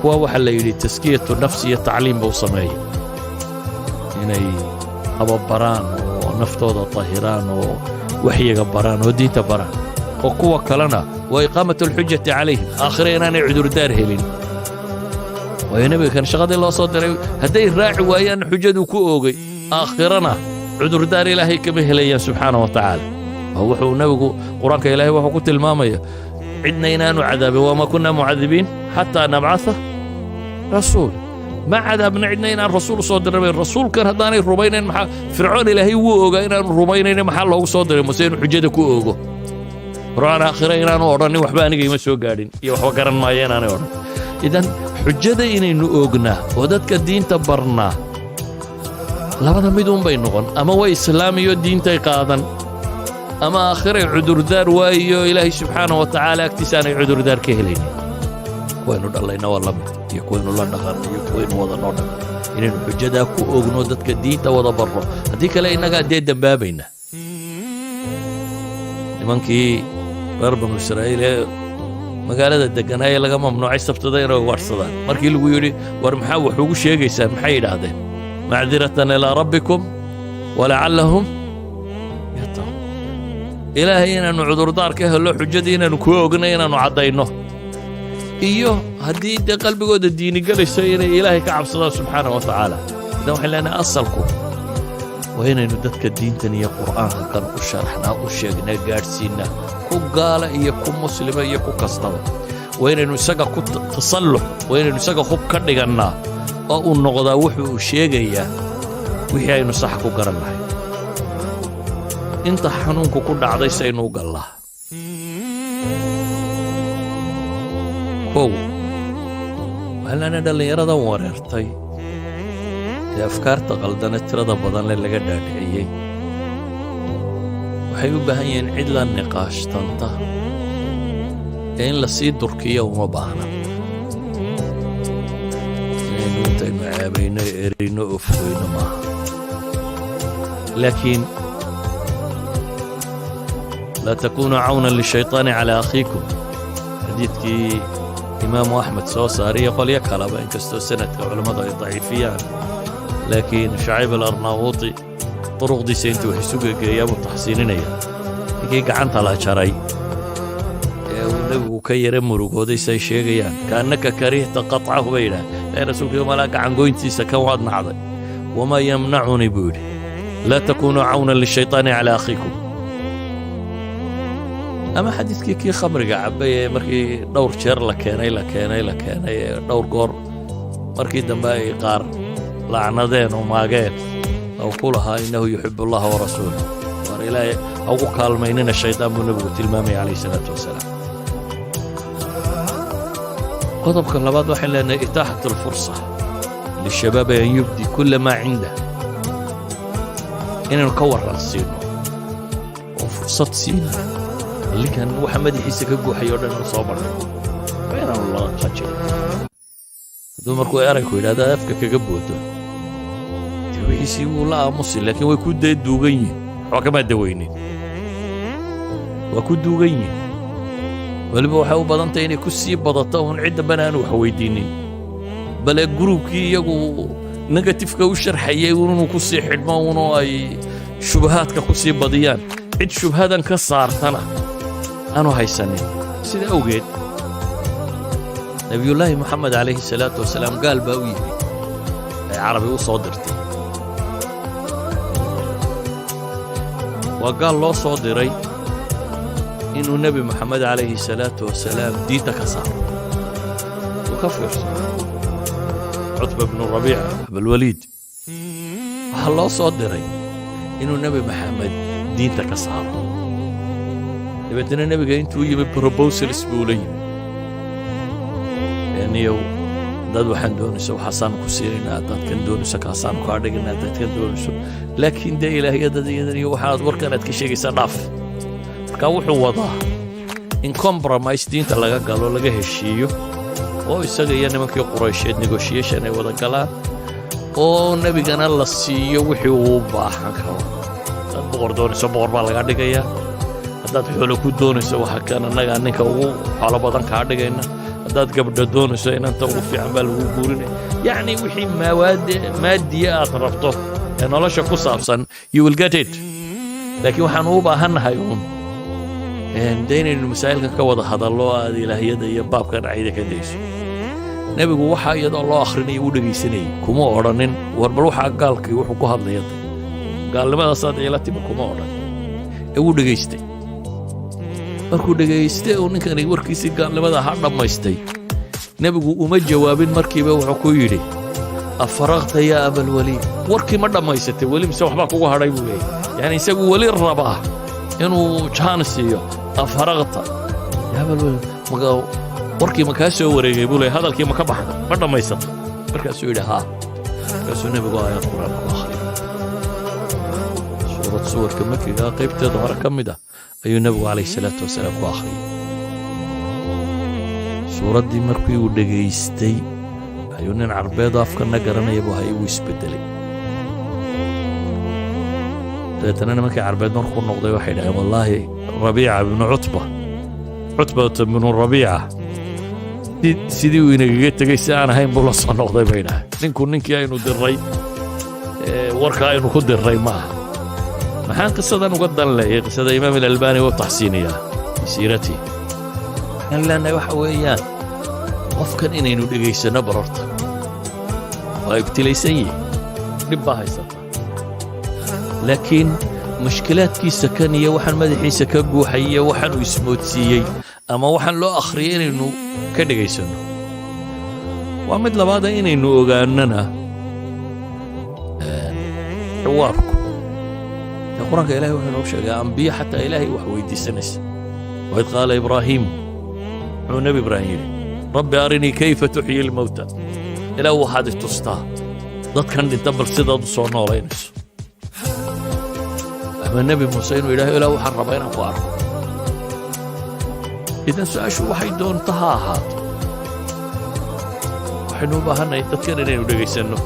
Kuwa waxaa la yidhi تزكية نفس iyo tacliim ba u sameeya, inay tababaraan oo naftooda tahiraan oo waxyiga baraan oo diinta baraan. Oo kuwa kalena waa إقامة الحجة عليهم, aakhire inaanay cudurdaar helin. Waayo, nebiga kan shaqadii loo soo diray hadday raaci waayaan xujaduu ku oogay, aakhirana cudurdaar Ilaahay kama helayaan subxaana wa tacaala. Oo wuxuu nebigu, Qur-aanka Ilaahay wuxuu ku tilmaamaya cidna inaanu cadaabin: وما كنا معذبين حتى نبعث رسولا. Ma cadaabna cidna inaan rasuul u soo diray. Rasuulkan haddaanay rumaynayn, maxaa Fircoon Ilaahay wuu ogaa inaanu rumaynaynin, maxaa loogu soo diray Muse? Inuu xujada ku oogo. Fircoon aakhira inaanu odhanin "Waxba aniga ima soo gaadhin" iyo "Waxba garan maayo" inaanay odhan. Idan Xujada inaynu oognaa oo dadka diinta barnaa, labada mid uunbay noqon: ama way islaamiyo diintay qaadan, ama aakhiray cudurdaar waayo, Ilaahay subxaana wa tacaala agtiisa aanay cudurdaar ka helaynin. Kuwaynu dhallayna waa la mid, iyo kuwaynu la dhaqanno, iyo kuwaynu wadanoo dhan, inaynu xujadaa ku ogno, dadka diinta wada barno. Haddii kale innagaa dee dembaabayna. Nimankii reer Banu Israa'iil ee magaalada degganaa ee laga mamnuucay sabtada inay ugaadhsadaan, markii lagu yidhi, "War, maxaa wax ugu sheegaysaan?" maxay yidhaahdeen? "معذرة إلى ربكم ولعلهم يتقون." Ilaahay inaannu cudurdaar ka hello, xujadii inaannu ku ogno, inaannu caddayno, iyo haddii dee qalbigooda diini gelayso, inay Ilaahay ka cabsadaan subxaana wa tacaala. Idan waxaan leenahay, asalku waa inaynu dadka diintan iyo Qur'aanka kan u sharaxnaa, u sheegnaa, gaadhsiinaa, ku gaala iyo ku muslima iyo ku kastaba. Waa inaynu isaga ku tasallux, waa inaynu isaga hub ka dhigannaa oo uu noqdaa wuxuu uu sheegayaa wixii aynu sax ku garan lahay. Inta xanuunku ku dhacday saynu u gallaa? Kow, waxaan leenahay, dhallinyaradan wareertay ee afkaarta qaldane tirada badan le laga dhaadhiciyey waxay u baahan yihiin cid la niqaashtanta ee in la sii durkiyo uma baahna, inaynu intaynu ceebayno, erayno oo foyno maaha. Laakiin "لا تكونوا عونا للشيطان على أخيكم", xadiidkii Imaamu Axmed soo saariyo qolyo kaleba, inkastoo sanadka culammadu ay daciifiyaan, laakiin Shacayb Alarnaawuti duruqdiisa intuu wax isu gegeeyaa buu taxsiininaya. Ninkii gacanta la jaray ee uu Nebigu ka yara murugooday, say sheegayaan, "كأنك كرهت قطعه" bay yidhaah, ee Rasuulkii, malaa gacangoyntiisa kan waad nacday. "وما يمنعني" buu yidhi. "لا تكونوا عونا للشيطان على أخيكم." Ama xadiidkii kii khamriga cabbay ee markii dhowr jeer la keenay, la keenay, la keenay, ee dhowr goor markii dambe ay qaar lacnadeen oo maageen, oo ku lahaa "إنه يحب الله ورسوله". Waar, Ilaahay ha ugu kaalmaynina shaydaan, buu Nebigu tilmaamaya calayhi salaatu wasalaam. Qodobka labaad, waxaan leenahay إتاحة الفرصة للشباب أن يبدي كل ما عنده, inaynu ka warran siino oo fursad siino ninkan waxa madaxiisa ka guuxay oo dhan inuu soo bandhigo. Waa inaanu la qajin. Hadduu markuu erayku yidhahdo afka kaga boodo, dee wixiisii wuu la aamusi, laakiin way ku dee duugan yihin, waxba kamaa daweynin, waa ku duugan yihin. Weliba waxay u badan tahay inay ku sii badato uun, cid dambena aanu wax weydiinin, bale groupkii iyagu negativeka u sharxayay inuu ku sii xidhmo unoo ay shubahaadka ku sii badiyaan, cid shubhadan ka saartana aanu haysanin. Sida awgeed, Nebiyullaahi Moxamed calayhi salaatu wasalaam gaal baa u yimid ay Carabi u soo dirtay. Waa gaal loo soo diray inuu Nebi Moxamed calayhi salaatu wasalaam diinta ka saaro. Uu ka fiirso Cutba bnu Rabiica Abalwaliid, waxaa loo soo diray inuu Nebi Maxamed diinta ka saaro. Dabeetna Nebiga intuu yimi, proposals buu la yimi: "Niyow, haddaad waxaan doonayso, waxaasaanu ku siinaynaa, haddaad kan doonayso, kaasaanu kaa dhiganaa, haddaad kan doonayso, laakiin dee ilaahyadan iyadan iyo waxaad warkan aad ka sheegaysaa dhaaf." Marka wuxuu wadaa in compromise diinta laga galo, laga heshiiyo, oo isaga iyo nimankii Quraysheed negotiation ay wada galaan, oo Nebigana la siiyo wixii uu u baahan karo. Haddaad boqor doonayso, boqor baa laga dhigayaa. Haddaad xoolo ku doonayso, waxa kan annagaa ninka ugu xoolo badan kaa dhigayna. Haddaad gabdho doonayso, inanta ugu fiican baa lagu guurinaya. Yacni wixii maawaad maadiya aad rabto ee nolosha ku saabsan, you will get it, laakiin waxaan u baahannahay uun dee inaynu masaa'ilkan ka wada hadallo, aad ilaahyada iyo baabkan cayda ka dayso. Nebigu waxaa iyadoo loo akhrinaya uu dhegaysanayay, kuma odhanin, "War, bal waxaa gaalkii wuxuu ku hadlaya, gaalnimadaasaad iila timi," kuma odhan, ee wuu dhegaystay. Markuu dhegaystay uu ninkani warkiisii gaalnimada ahaa dhammaystay, Nebigu uma jawaabin markiiba. Wuxuu ku yidhi, "أفرغت يا أبا الوليد?" Warkii ma dhammaysatay weli, mise waxbaa kugu hadhay? Buu leeyay. Yani isagu weli rabaa inuu jaan siiyo. "أفرغت يا أبا الوليد?" Warkii ma kaa soo wareegay, buu leey, hadalkii ma ka baxday, ma dhammaysatay? Markaasuu yidhi, "Haa." Markaasuu Nebigu aayad Qur'aan ku akhriyay. Suurad suwarka Makigaa qaybteeda hore ka mid ah ayuu Nebigu calayhi salaatu wasalaam ku akhriyey. Suuraddii markii uu dhegaystay ayuu, nin Carbeedo afkana garanaya buu hayay, wuu isbeddelay. Dabeetana nimankii Carbeed markuu noqday waxay dhaheen, "Wallaahi, Rabiica ibnu Cutba, Cutbata ibnu Rabiica, sidii uu inagaga tegey si aan ahayn buu la soo noqday," bay dhaheen. "Ninku ninkii aynu diray, warka aynu ku diray ma aha." Maxaan qisadan uga dan leeyay? Qisada Imaam Alalbani wuu taxsiiniyaa fi siiratii. Waxaan leenahay waxa weeyaan qofkan inaynu dhegaysanno barorta. Waa ibtilaysan yihi, dhib baa haysata, laakiin mushkilaadkiisa kan iyo waxaan madaxiisa ka guuxay iyo waxaan uu ismoodsiiyey ama waxaan loo akhriyay inaynu ka dhegaysanno waa mid labaada. Inaynu ogaannana xiwaarku dee Qur-aanka Ilahay wuxuu inoogu sheegay ambiye xataa Ilaahay wax weydiisanaysa. وإذ قال إبراهيم, muxuu Nebi Ibraahim yidhi? رب أرني كيف تحيي الموتى. Ilaah, waxaad i tustaa dadkan dhinta bal sidaad u soo noolaynayso. Ama Nebi Muuse inuu yidhahdo, "Ilaah, waxaan rabaa inaan ku arko." Idan su-aashu waxay doonto ha ahaato, waxaynu u baahannahay dadkan inaynu dhegaysanno.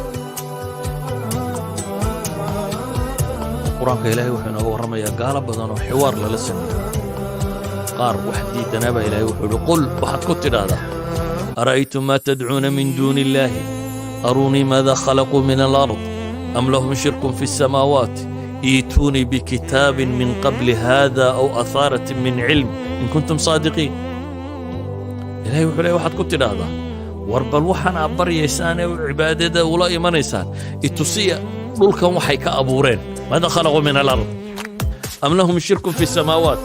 Qur-aanka Ilaahay wuxuu inooga warramayaa gaalo badan oo xiwaar lala sameeyey. Qaar wax diidanaa baa Ilaahay wuxuu yidhi, "قل, waxaad ku tidhaahdaa, أرأيتم ما تدعون من دون الله أروني ماذا خلقوا من الأرض أم لهم شرك في السماوات ائتوني بكتاب من قبل هذا أو أثارة من علم إن كنتم صادقين." Ilahay wuxuu leey, waxaad ku tidhaahdaa, war bal waxaan aad baryaysaan ee cibaadada ula imanaysaan itusiya dhulkan waxay ka abuureen. ماذا خلقوا من الأرض أم لهم شرك في السماوات.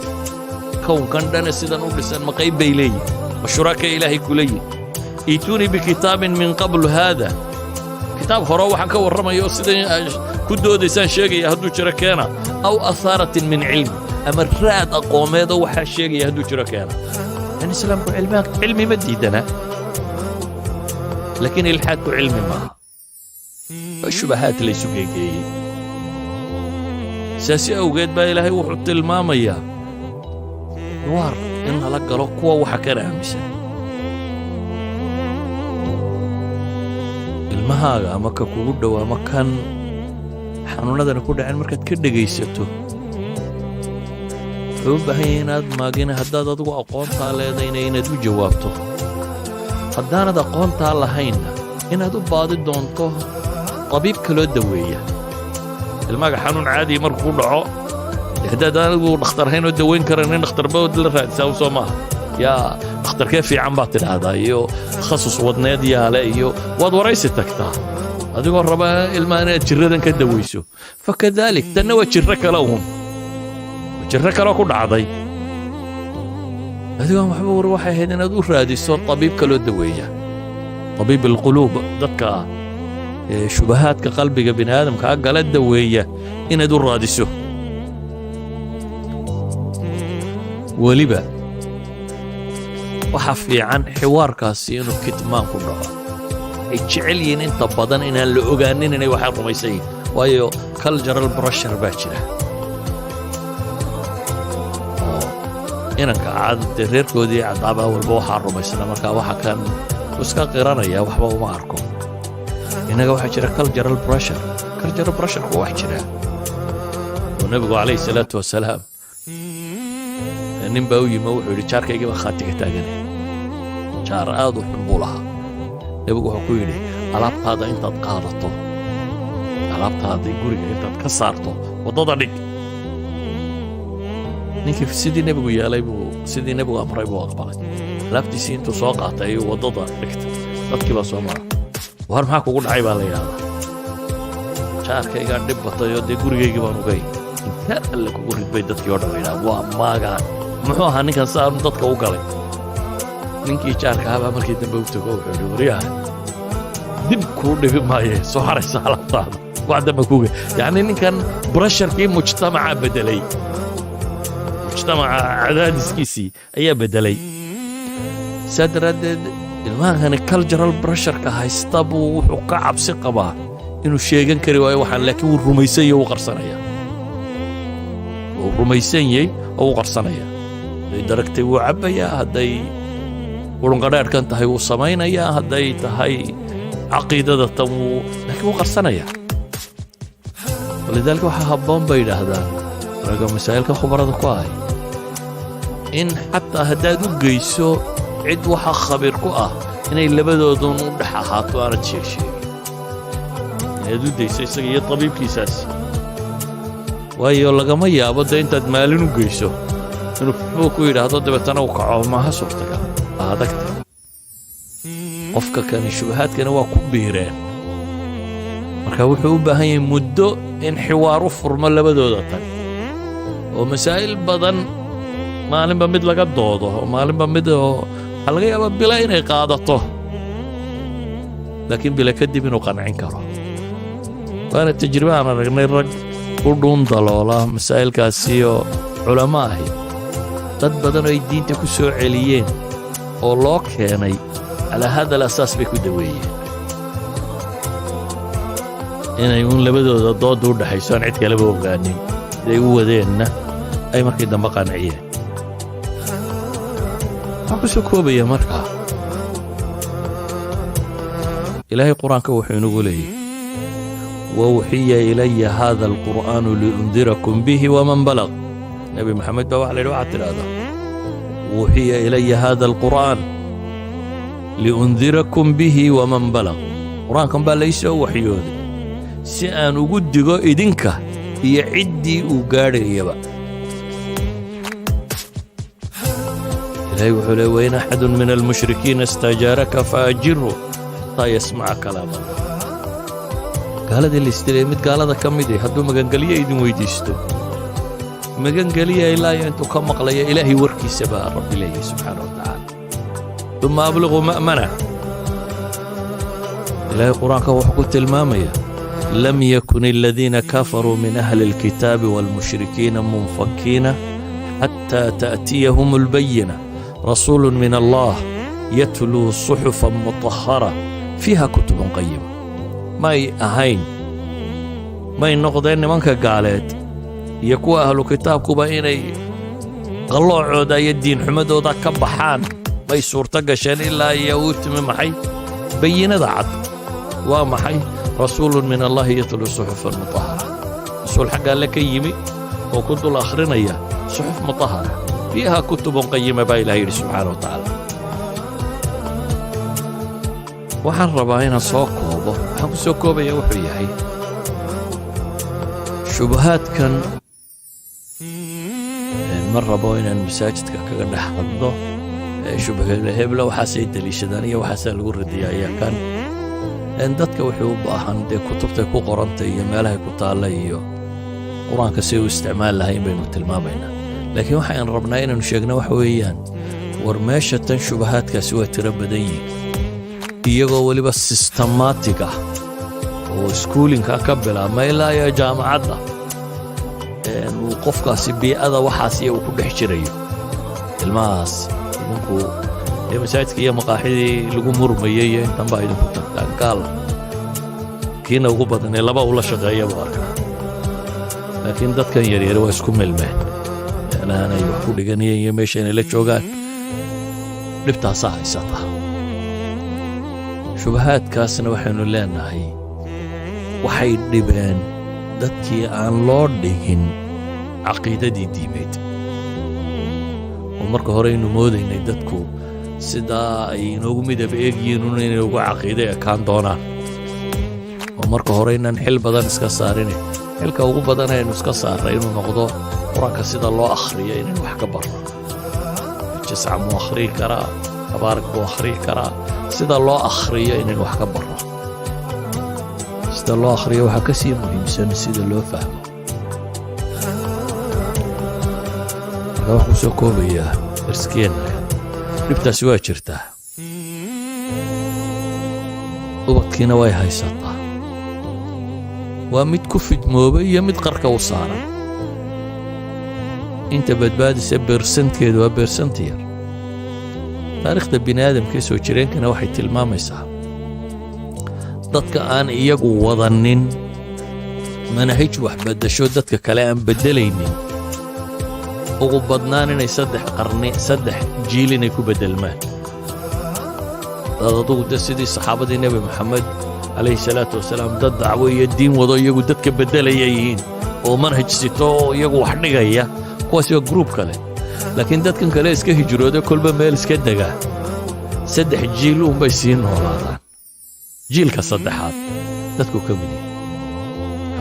Kownkan dhane sidan u dhisan ma qayb bay leeyihin? Ma shuraaka Ilaahay ku leeyihin? ائتوني بكتاب من قبل هذا, kitaab hore waxaan ka warramaya oo sidan ku doodaysaan sheegaya hadduu jiro keena. أو أثارة من علم, ama raad aqoomeedoo waxaa sheegaya hadduu jiro keena. Yani Islaamku cilmi ma diidana, laakiin ilxaadku cilmi maaha, waa shubahaad laysu geegeeyey. Saasi awgeed baa Ilaahay wuxuu tilmaamayaa waar in lala galo kuwa waxa kana aaminsan. Ilmahaaga ama ka kugu dhow ama kan xanuunadani ku dhaceen markaad ka dhegaysato, wuxuu u baahan yahay inaad maagina. Haddaad adigu aqoontaa leedayna, inaad u jawaabto. Haddaanad aqoontaa lahaynna, inaad u baadi doonto tabiib kaloo daweeya. Ilmaaga xanuun caadiya markuu ku dhaco, haddaad anigu dhakhtarhayn oo daweyn karan, in dhakhtarba la raadisaa u soo maaha? Yaa dhakhtarkee fiican baad tidhaahdaa, iyo takhasus wadneed yaale, iyo waad waraysi tagtaa adigoo raba ilmaha inaad jirradan ka dawayso. فكذلك tanna waa jirro kale uun, jirro kaloo ku dhacday adigoon waxba war waxay ahayd inaad u raadiso tabiib kaloo daweeya, طبيب القلوب, dadka shubahaadka qalbiga bini aadamkaa gala daweeya inaad u raadiso. Weliba waxa fiican xiwaarkaasi inuu kitmaan ku dhaco. Waxay jecel yihiin inta badan inaan la ogaanin inay waxaa rumaysan yihin, waayo cultural pressure baa jira oo inanka cad dee reerkoodii caddaabaa walba waxaa rumaysna, markaa waxa kan iska qiranaya, waxba uma arko. Innaga waxaa jira cultural pressure. Cultural pressureku wax jira oo Nebigu calayhi salaatu wasalaam nin baa u yimi oo wuxuu yidhi, "Jaarkaygii baa khaatiga taaganay." Jaar aad u xun buu lahaa. Nebigu wuxuu ku yidhi, "Alaabtaada intaad qaadato, alaabtaadii guriga intaad ka saarto, waddada dhig." Ninkii sidii Nebigu yeelay buu, sidii Nebigu amray buu aqbalay. Alaabtiisii intuu soo qaatay ayuu waddada dhigtay. Dadkii baa soo mara. "War maxaa kugu dhacay?" baa la yidhahdaa. "Jaarkaygaa dhib batay oo dee gurigaygii baan ugay." "Inkaar Alle kugu ridbay," dadkii oo dhan la yidhaha. "Waa maagaan, muxuu ahaa ninkan saanu dadka u galay?" Ninkii jaarka ahabaa markii dambe u tago wuxuu yidhi, "Waryaha, dib kuu dhibi maaye, soo haraysa alaabtaada, wax dambe kuga." Yacni ninkan pressurekii mujtamaca beddelay, mujtamaca cadaadiskiisii ayaa beddelay. Saa daraaddeed ilmahani cultural pressureka haysta buu wuxuu ka cabsi qabaa inuu sheegan kari waayo waxaan, laakiin wuu rumaysan yahay, wuu qarsanaya. Wuu rumaysan yahay oo wuu qarsanaya. Hadday daragtay, wuu cabbayaa. Hadday qurunqadhaadhkan tahay, wuu samaynayaa. Hadday tahay caqiidada tan, wuu, laakiin wuu qarsanayaa. ولذلك waxaa habboon bay yidhaahdaan ragga masaa'ilka khubarada ku ahay in xataa haddaad u geyso cid waxa khabiir ku ah, inay labadoodun u dhex ahaato, aanad sheeg sheegin, inaad u dayso isaga iyo tabiibkiisaasi. Waayo lagama yaabo dee intaad maalin u geyso inuu fuu ku yidhaahdo, dabeetana uu kaco. Maaha suurtagal, waa adagta. Qofka kani shubahaadkani waa ku biireen, marka wuxuu u baahan yahay muddo in xiwaar u furmo labadooda tan oo masaa'il badan maalinba mid laga doodo, oo maalinba mid, oo waxaa laga yaabaa bila inay qaadato, laakiin bila kadib inuu qancin karo. Waana tajribe aan aragnay. Rag u dhuun daloola masaa'ilkaasi oo culamo ahi, dad badan oo ay diinta ku soo celiyeen oo loo keenay على هذا الأساس bay ku daweeyeen, inay uun labadooda doodda u dhexayso, aan cid kaleba ogaanin, siday u wadeenna ay markii dambe qanciyeen. Waxaan ku soo koobaya markaa, Ilaahay Qur-aanka wuxuu inagu leeyahy: وأوحي إلي هذا القرآن لأنذركم به ومن بلغ. Nebi Maxamed baa waxa la yidhi: waxaad tidhaahdaa أوحي إلي هذا القرآن لأنذركم به ومن بلغ. Qur-aankan baa lay soo waxyooday si aan ugu digo idinka iyo ciddii uu gaadhayaba. Ilaahay wuxuu leey: وإن أحد من المشركين استجارك فأجره حتى يسمع كلام الله. Gaaladii la istilaya, mid gaalada ka midi hadduu magangelyo idin weydiisto, magangeliya ilaa iyo intuu ka maqlaya Ilaahay warkiisa, baa Rabbi leeyahy subxaana wa tacaala. ثم أبلغوه مأمنه. Ilaahay Qur-aanka wuxuu ku tilmaamaya: لم يكن الذين كفروا من أهل الكتاب والمشركين منفكين حتى تأتيهم البينة رسول من الله يتلو صحفا مطهرة فيها كتب قيمة. May ahayn, may noqdeen nimanka gaaleed iyo kuwa ahlu kitaabkuba inay qalloocooda iyo diinxumadooda ka baxaan. May suurto gasheen ilaa iyo uu timi maxay? Bayinada cad. Waa maxay? رسول من الله يتلو صحفا مطهرة. Rasuul xagga Alle ka yimi oo ku dul akhrinaya صحف مطهرة فيها كتب قيمة, baa Ilahay yidhi subxaana wa tacaala. Waxaan rabaa inaan soo koobo. Waxaan ku soo koobaya wuxuu yahay: shubahaadkan ma rabo inaan masaajidka kaga dhex hadlo. Shubhebla waxaasay deliishadaan iyo waxaasaa lagu radiyaa ayaa kan dadka wuxuu u baahan dee kutubtay ku qorantay iyo meelahay ku taalla iyo Qur-aanka si u isticmaal lahayn baynu tilmaamaynaa. Laakiin waxaan rabnaa inaanu sheegno waxa weeyaan: war meesha tan shubahaadkaasi waa tiro badan yihin, iyagoo weliba systematic ah oo schoolinka ka bilaabma ilaa iyo jaamacadda uu qofkaasi bii'ada waxaas iyo uu ku dhex jirayo. Ilmahaas idinku ee masaajidka iyo maqaaxidii lagu murmayay iyo intan baa idinku tagtaan, gaal kiina ugu badanee laba ula shaqeeya buu arkaa. Laakiin dadkan yaryar waa isku milmeen meelahan ay wax ku dhiganayeen iyo meesha inay la joogaan, dhibtaasaa haysata. Shubahaadkaasna waxaynu leenahay waxay dhibeen dadkii aan loo dhigin caqiidadii diimeed, oo marka hore aynu moodaynay dadku sidaa ay inoogu midab eegyihiin un inay ugu caqiide ekaan doonaan, oo marka hore inaan xil badan iska saarine, xilka ugu badan aynu iska saarray inuu noqdo Qur-aanka sida loo akhriyo inaynu wax ka barno. Jisca muu akhriyi karaa? Tabaarak buu akhriyi karaa? Sida loo akhriyo inaynu wax ka barno. Sida loo akhriyo waxaa ka sii muhiimsan sida loo fahmo. Marka waxaan ku soo koobayaa darskeenna: dhibtaasi waa jirtaa, ubadkiina way haysataa. Waa mid ku fidmoobay iyo mid qarka u saaran. Inta badbaadisa percentkeedu waa percent yar. Taariikhda bini aadamka ee soo jireenkana waxay tilmaamaysaa dadka aan iyagu wadanin manahij wax beddasho, dadka kale aan beddelaynin, ugu badnaan inay 3 qarni, 3 jiil inay ku beddelmaan. Dad adugu de sidii saxaabadii Nebi Moxamed calayhi salaatu wasalaam, dad dacwo iyo diin wado, iyagu dadka beddelaya yihiin oo manhaj sito oo iyagu wax dhigaya, kuwaasi waa group kale. Laakiin dadkan kale iska hijrooda, kolba meel iska degaa, 3 jiil uunbay sii noolaadaan. Jiilka saddexaad dadku ka mid yahay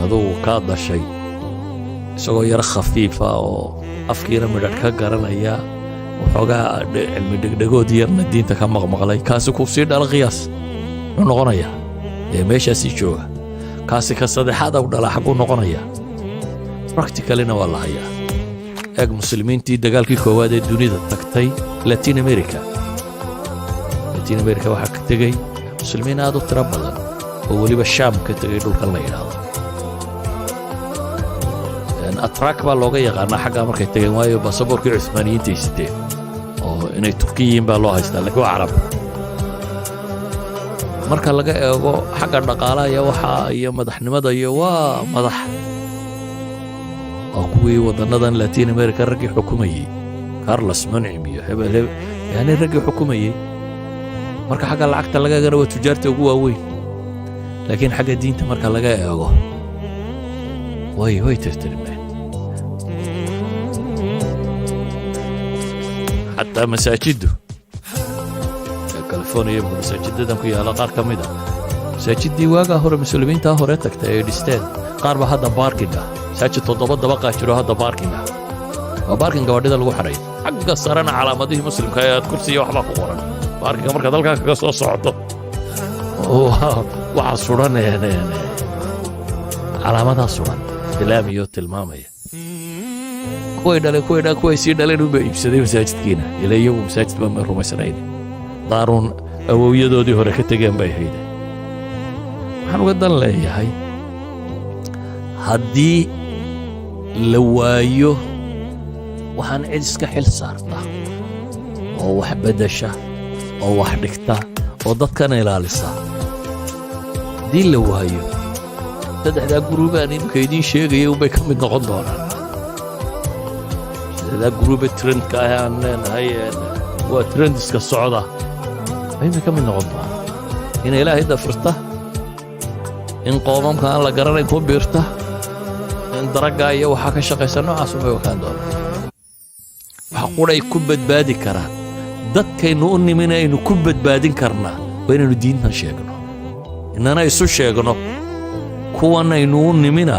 adugu kaa dashay, isagoo yaro khafiifa oo afkiina midhadh ka garanaya, waxoogaa cilmi dhegdhegood yarna diinta ka maqmaqlay, kaasi ku sii dhala qiyaas muxuu noqonayaa ee meeshaasii jooga? Kaasi ka saddexaad u dhalaa xagguu noqonayaa? Practically-na waa la hayaa. Eeg muslimiintii dagaalkii koowaad ee dunida tagtay Latin America. Latin America waxaa ka tegey muslimiin aad u tiro badan oo weliba Shaam ka tegey, dhulkan la yidhaahdo Atrak baa looga yaqaanaa xaggaa markay tegeen, waayo baasaboorkii Cuhmaaniyiinta ay siteen oo inay Turki yihiin baa loo haystaa, lakiin waa Carab. Marka laga eego xagga dhaqaalaha iyo waxa iyo madaxnimada iyo waa madax, waa kuwii waddannadan Latin America raggii xukumayey, Carlos Muncim iyo hebel hebel, yani raggii xukumayey. Marka xagga lacagta laga eegana waa tujaarta ugu waaweyn, laakiin xagga diinta marka laga eego way tirtirmeen. Xataa masaajiddu California masaajidadan ku yaalla, qaar ka mid a masaajiddii waagaa hore muslimiintaa hore tagtay ay dhisteen, qaar baa hadda parking ah. Masaajid toddoba dabaqaa jiro hadda parking ah, waa parking gawaadhida lagu xidhay. Xagga sarena calaamadihii muslimka ee aad kursiya waxbaa ku qoran. Parking-ga markaad halkaa kaga soo socoto waxaa suran calaamadaa suran islaamiyo tilmaamaya. Kuway dhaleen, kuway dhaleen, kuway sii dhaleen unbaa iibsaday masaajidkiina, ila iyagu masaajid baa ma rumaysanayn, daaruun awowyadoodii hore ka tegeen bay hayde. Waxaan uga dan leeyahay, haddii la waayo waxaan cid iska xil saarta oo wax beddesha oo wax dhigta oo dadkana ilaalisa, haddii la waayo, saddexdaa group-aan iminka idiin sheegaya unbay ka mid noqon doonaan. Saddexdaa group-e trend-ka ah aan leenahay waa trends-ka socda ayay ka mid noqon doonaan: in Ilaahay dafirta, in qoomamka aan la garanayn ku biirta, in daragga iyo waxaa ka shaqaysa. Noocaas unbay wakaan doonaan. Waxa quray ku badbaadi karaan dadkaynu u nimin aynu ku badbaadin karnaa waa inaynu diintan sheegno, inana isu sheegno, kuwan aynu u nimina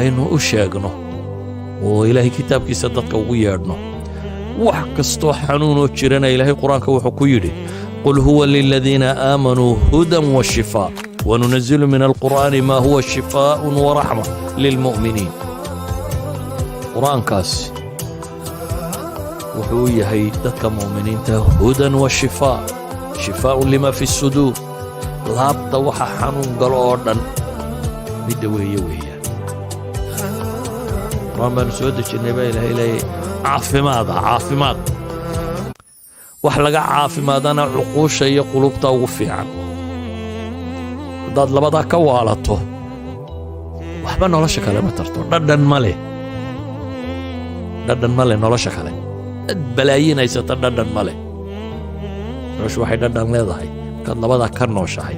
aynu u sheegno oo Ilaahay kitaabkiisa dadka ugu yeedhno. Wax kastoo xanuunoo jirana Ilaahay Qur-aanka wuxuu ku yidhi: قل هو للذين آمنوا هدى وشفاء وننزل من القرآن ما هو شفاء ورحمة للمؤمنين. Qur-aankaas wuxuu u yahay dadka mu'miniinta هدى وشفاء، شفاء لما في الصدور. Laabta waxa xanuun galo oo dhan midda weeye weeyaan. Qur-aan baanu soo dejinnay baa Ilaahay leeyay, caafimaada, caafimaad. Wax laga caafimaadana cuquusha iyo qulubta ugu fiican. Haddaad labadaa ka waalato, waxba nolosha kale ma tarto, dhadhan ma leh, dhadhan ma leh nolosha kale. Dad balaayiin haysata dhadhan ma leh. Noloshu waxay dhadhan leedahay markaad labadaa ka nooshahay.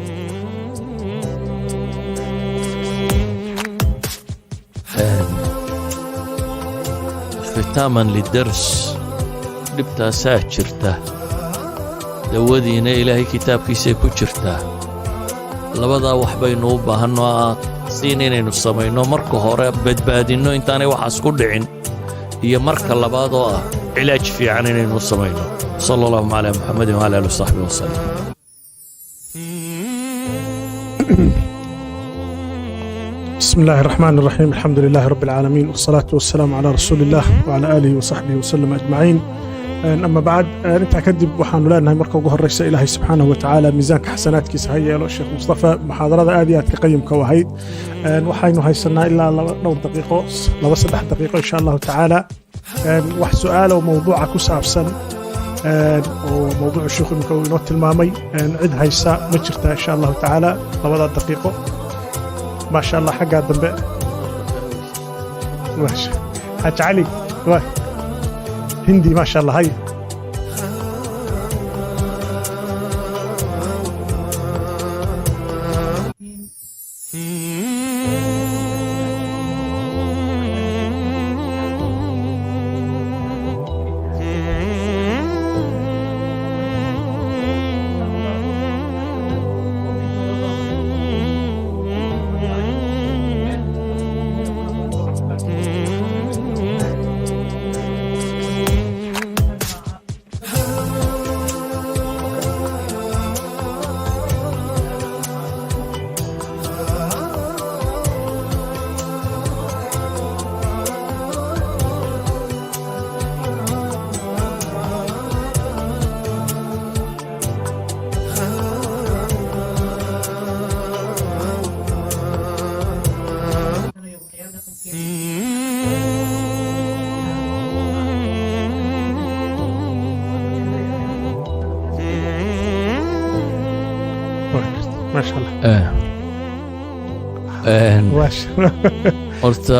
ختاما للدرس, dhibtaasaa jirta, dawadiina Ilaahay kitaabkiisay ku jirtaa. Labadaa wax baynu u baahanno ah siin inaynu samayno: marka hore badbaadinno intaanay waxaas ku dhicin, iyo marka labaad oo ah cilaaj fiican inaynu samayno. صلى اللهم على محمد وعلى آله وصحبه وسلم. بسم الله الرحمن الرحيم، الحمد لله رب العالمين، والصلاة والسلام على رسول الله وعلى آله وصحبه وسلم أجمعين، أما بعد. Intaa kadib, waxaanu leenahay marka ugu horeysa Ilaahay subxaanahu wa tacaala miisaanka xasanaadkiisa ha yeelo Sheekh Mustafa, muxaadarada aad iyo aad ka qayimka u ahayd. Waxaynu haysanaa ilaa laba dhowr daqiiqo, 2-3 daqiiqo, insha Allahu tacaala. Wax su'aalo mowduuca ku saabsan Oo mawduucu sheikhu iminka uu inoo tilmaamay. Cid haysa ma jirtaa, insha Allahu tacaala, labadaa daqiiqo? Maasha Allah, xaggaa dambe, Xaaji Cali Hindi, maasha Allah, hay. Maasha Allah. Maasha. Horta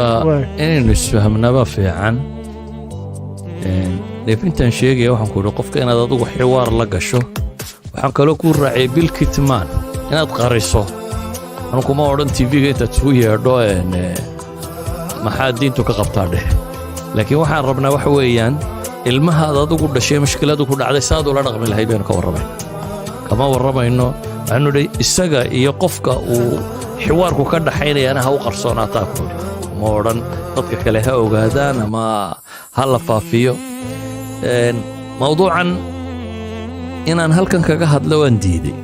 inaynu isfahmnaba fiican. Dheefintan sheegaya, waxaan ku idhi qofka inaad adigu xiwaar la gasho. Waxaan kaloo kuu raaciyay bilkitmaan inaad qariso. Anu kuma odhan TV-ga intaad isugu yeedho maxaa diintu ka qabtaa dheh, laakiin waxaan rabnaa waxa weeyaan ilmahaad adigu dhashay mushkiladu ku dhacday saad ula dhaqmi lahayd baynu ka warramayno. Kama warramayno, waxaanu idhi isaga iyo qofka uu xiwaarku ka dhaxaynayaana ha u qarsoonaataa ku idhi. Ma odhan dadka kale ha ogaadaan ama ha la faafiyo. Mawduucan inaan halkan kaga hadlo waan diiday,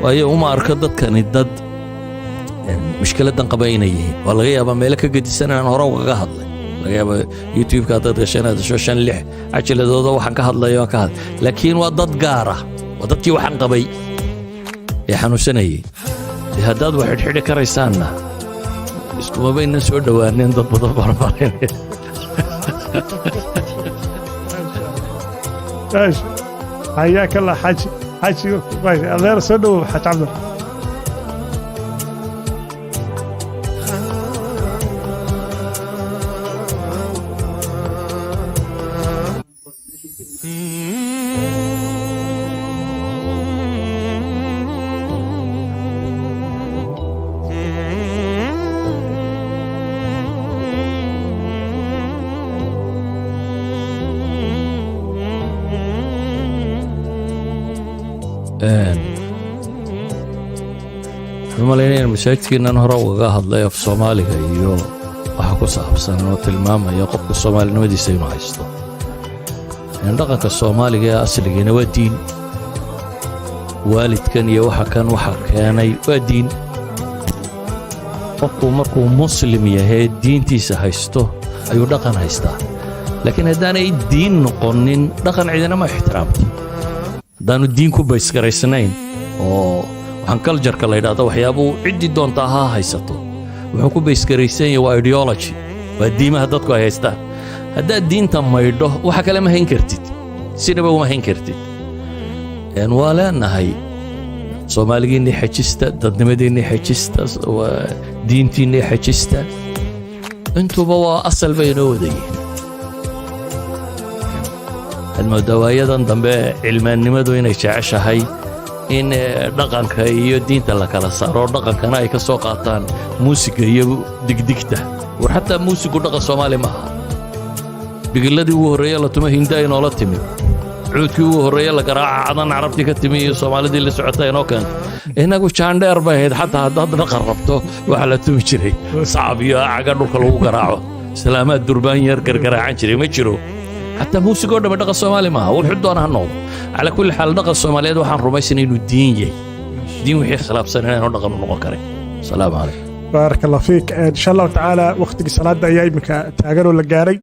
waayo uma arko dadkani dad mushkiladan qaba inay yihiin. Waa laga yaabaa meelo ka gedisan inaan hore ugaga hadlay. Laga yaaba YouTube-ka haddaad gasho inaad hesho shan lix cajiladooda waxaan ka hadlayo aan ka hadlay, laakiin waa dad gaar ah, waa dadkii waxaan qabay ee xanuunsanayay. Dee haddaad wax xidhxidhi karaysaanna iskuma baynan soo dhowaaneen, dad badan baan marinaya. ماشي، حياك الله حاج، حاج، ماشي، adeer soo dhowow, Xaaji Cabdal. Waxaan u malaynaya in masaajidkeennan hore ugaga hadlay af Soomaaliga iyo waxa ku saabsan oo tilmaamaya qofka soomaalinimadiisa inuu haysto. Dhaqanka Soomaaliga ee asligiina waa diin. Waalidkan iyo waxa kan waxa keenay waa diin. Qofku markuu Muslim yahay, diintiisa haysto, ayuu dhaqan haystaa, laakiin haddaanay diin noqonin dhaqan cidina ma ixtiraamto. Haddaanu diin ku baysgaraysnayn oo waxaan culture-ka la yidhahdo, waxyaabuu ciddii doontaa ha haysato, wuxuu ku baysgaraysan yahay waa ideology, waa diimaha dadku ay haystaan. Haddaad diinta maydho, waxa kale ma hayn kartid, sinaba uma hayn kartid. Waa leenahay Soomaaligiinnii xejista, dadnimadiinnii xejista, diintiinnii xejista, intuba waa asal bay inoo wada yihiin. Waxaad mooddaa waayadan dambe cilmaannimadu inay jeceshahay in dhaqanka iyo diinta la kala saaro, dhaqankana ay ka soo qaataan muusiga iyo digdigta. War xataa muusigu dhaqan Soomaali ma aha. Bigiladii ugu horreeye la tumo Hinda inoola timid, cuudkii ugu horreeye la garaaca Cadan Carabtii ka timi iyo Soomaalidii la socota inoo keentay. Innagu jaandheer bay ahayd. Xataa haddaad dhaqan rabto, waxaa la tumi jiray sacab iyo caga dhulka lagu garaaco, islaamaad durbaan yar gargaraacan jiray. Ma jiro xataa muusigoo dhamme dhaqan Soomaali maaha, wuxuu doona ha noqdo. Calaa kulli xaal, dhaqan Soomaaliyeed waxaan rumaysanay inuu diin yahay. Diin wixii khilaafsan inaanu dhaqan u noqon karin. Asalaamu calaykum. بارك الله فيك. ان شاء الله تعالى waqtigii salaada ayaa iminka taagan oo la gaaray.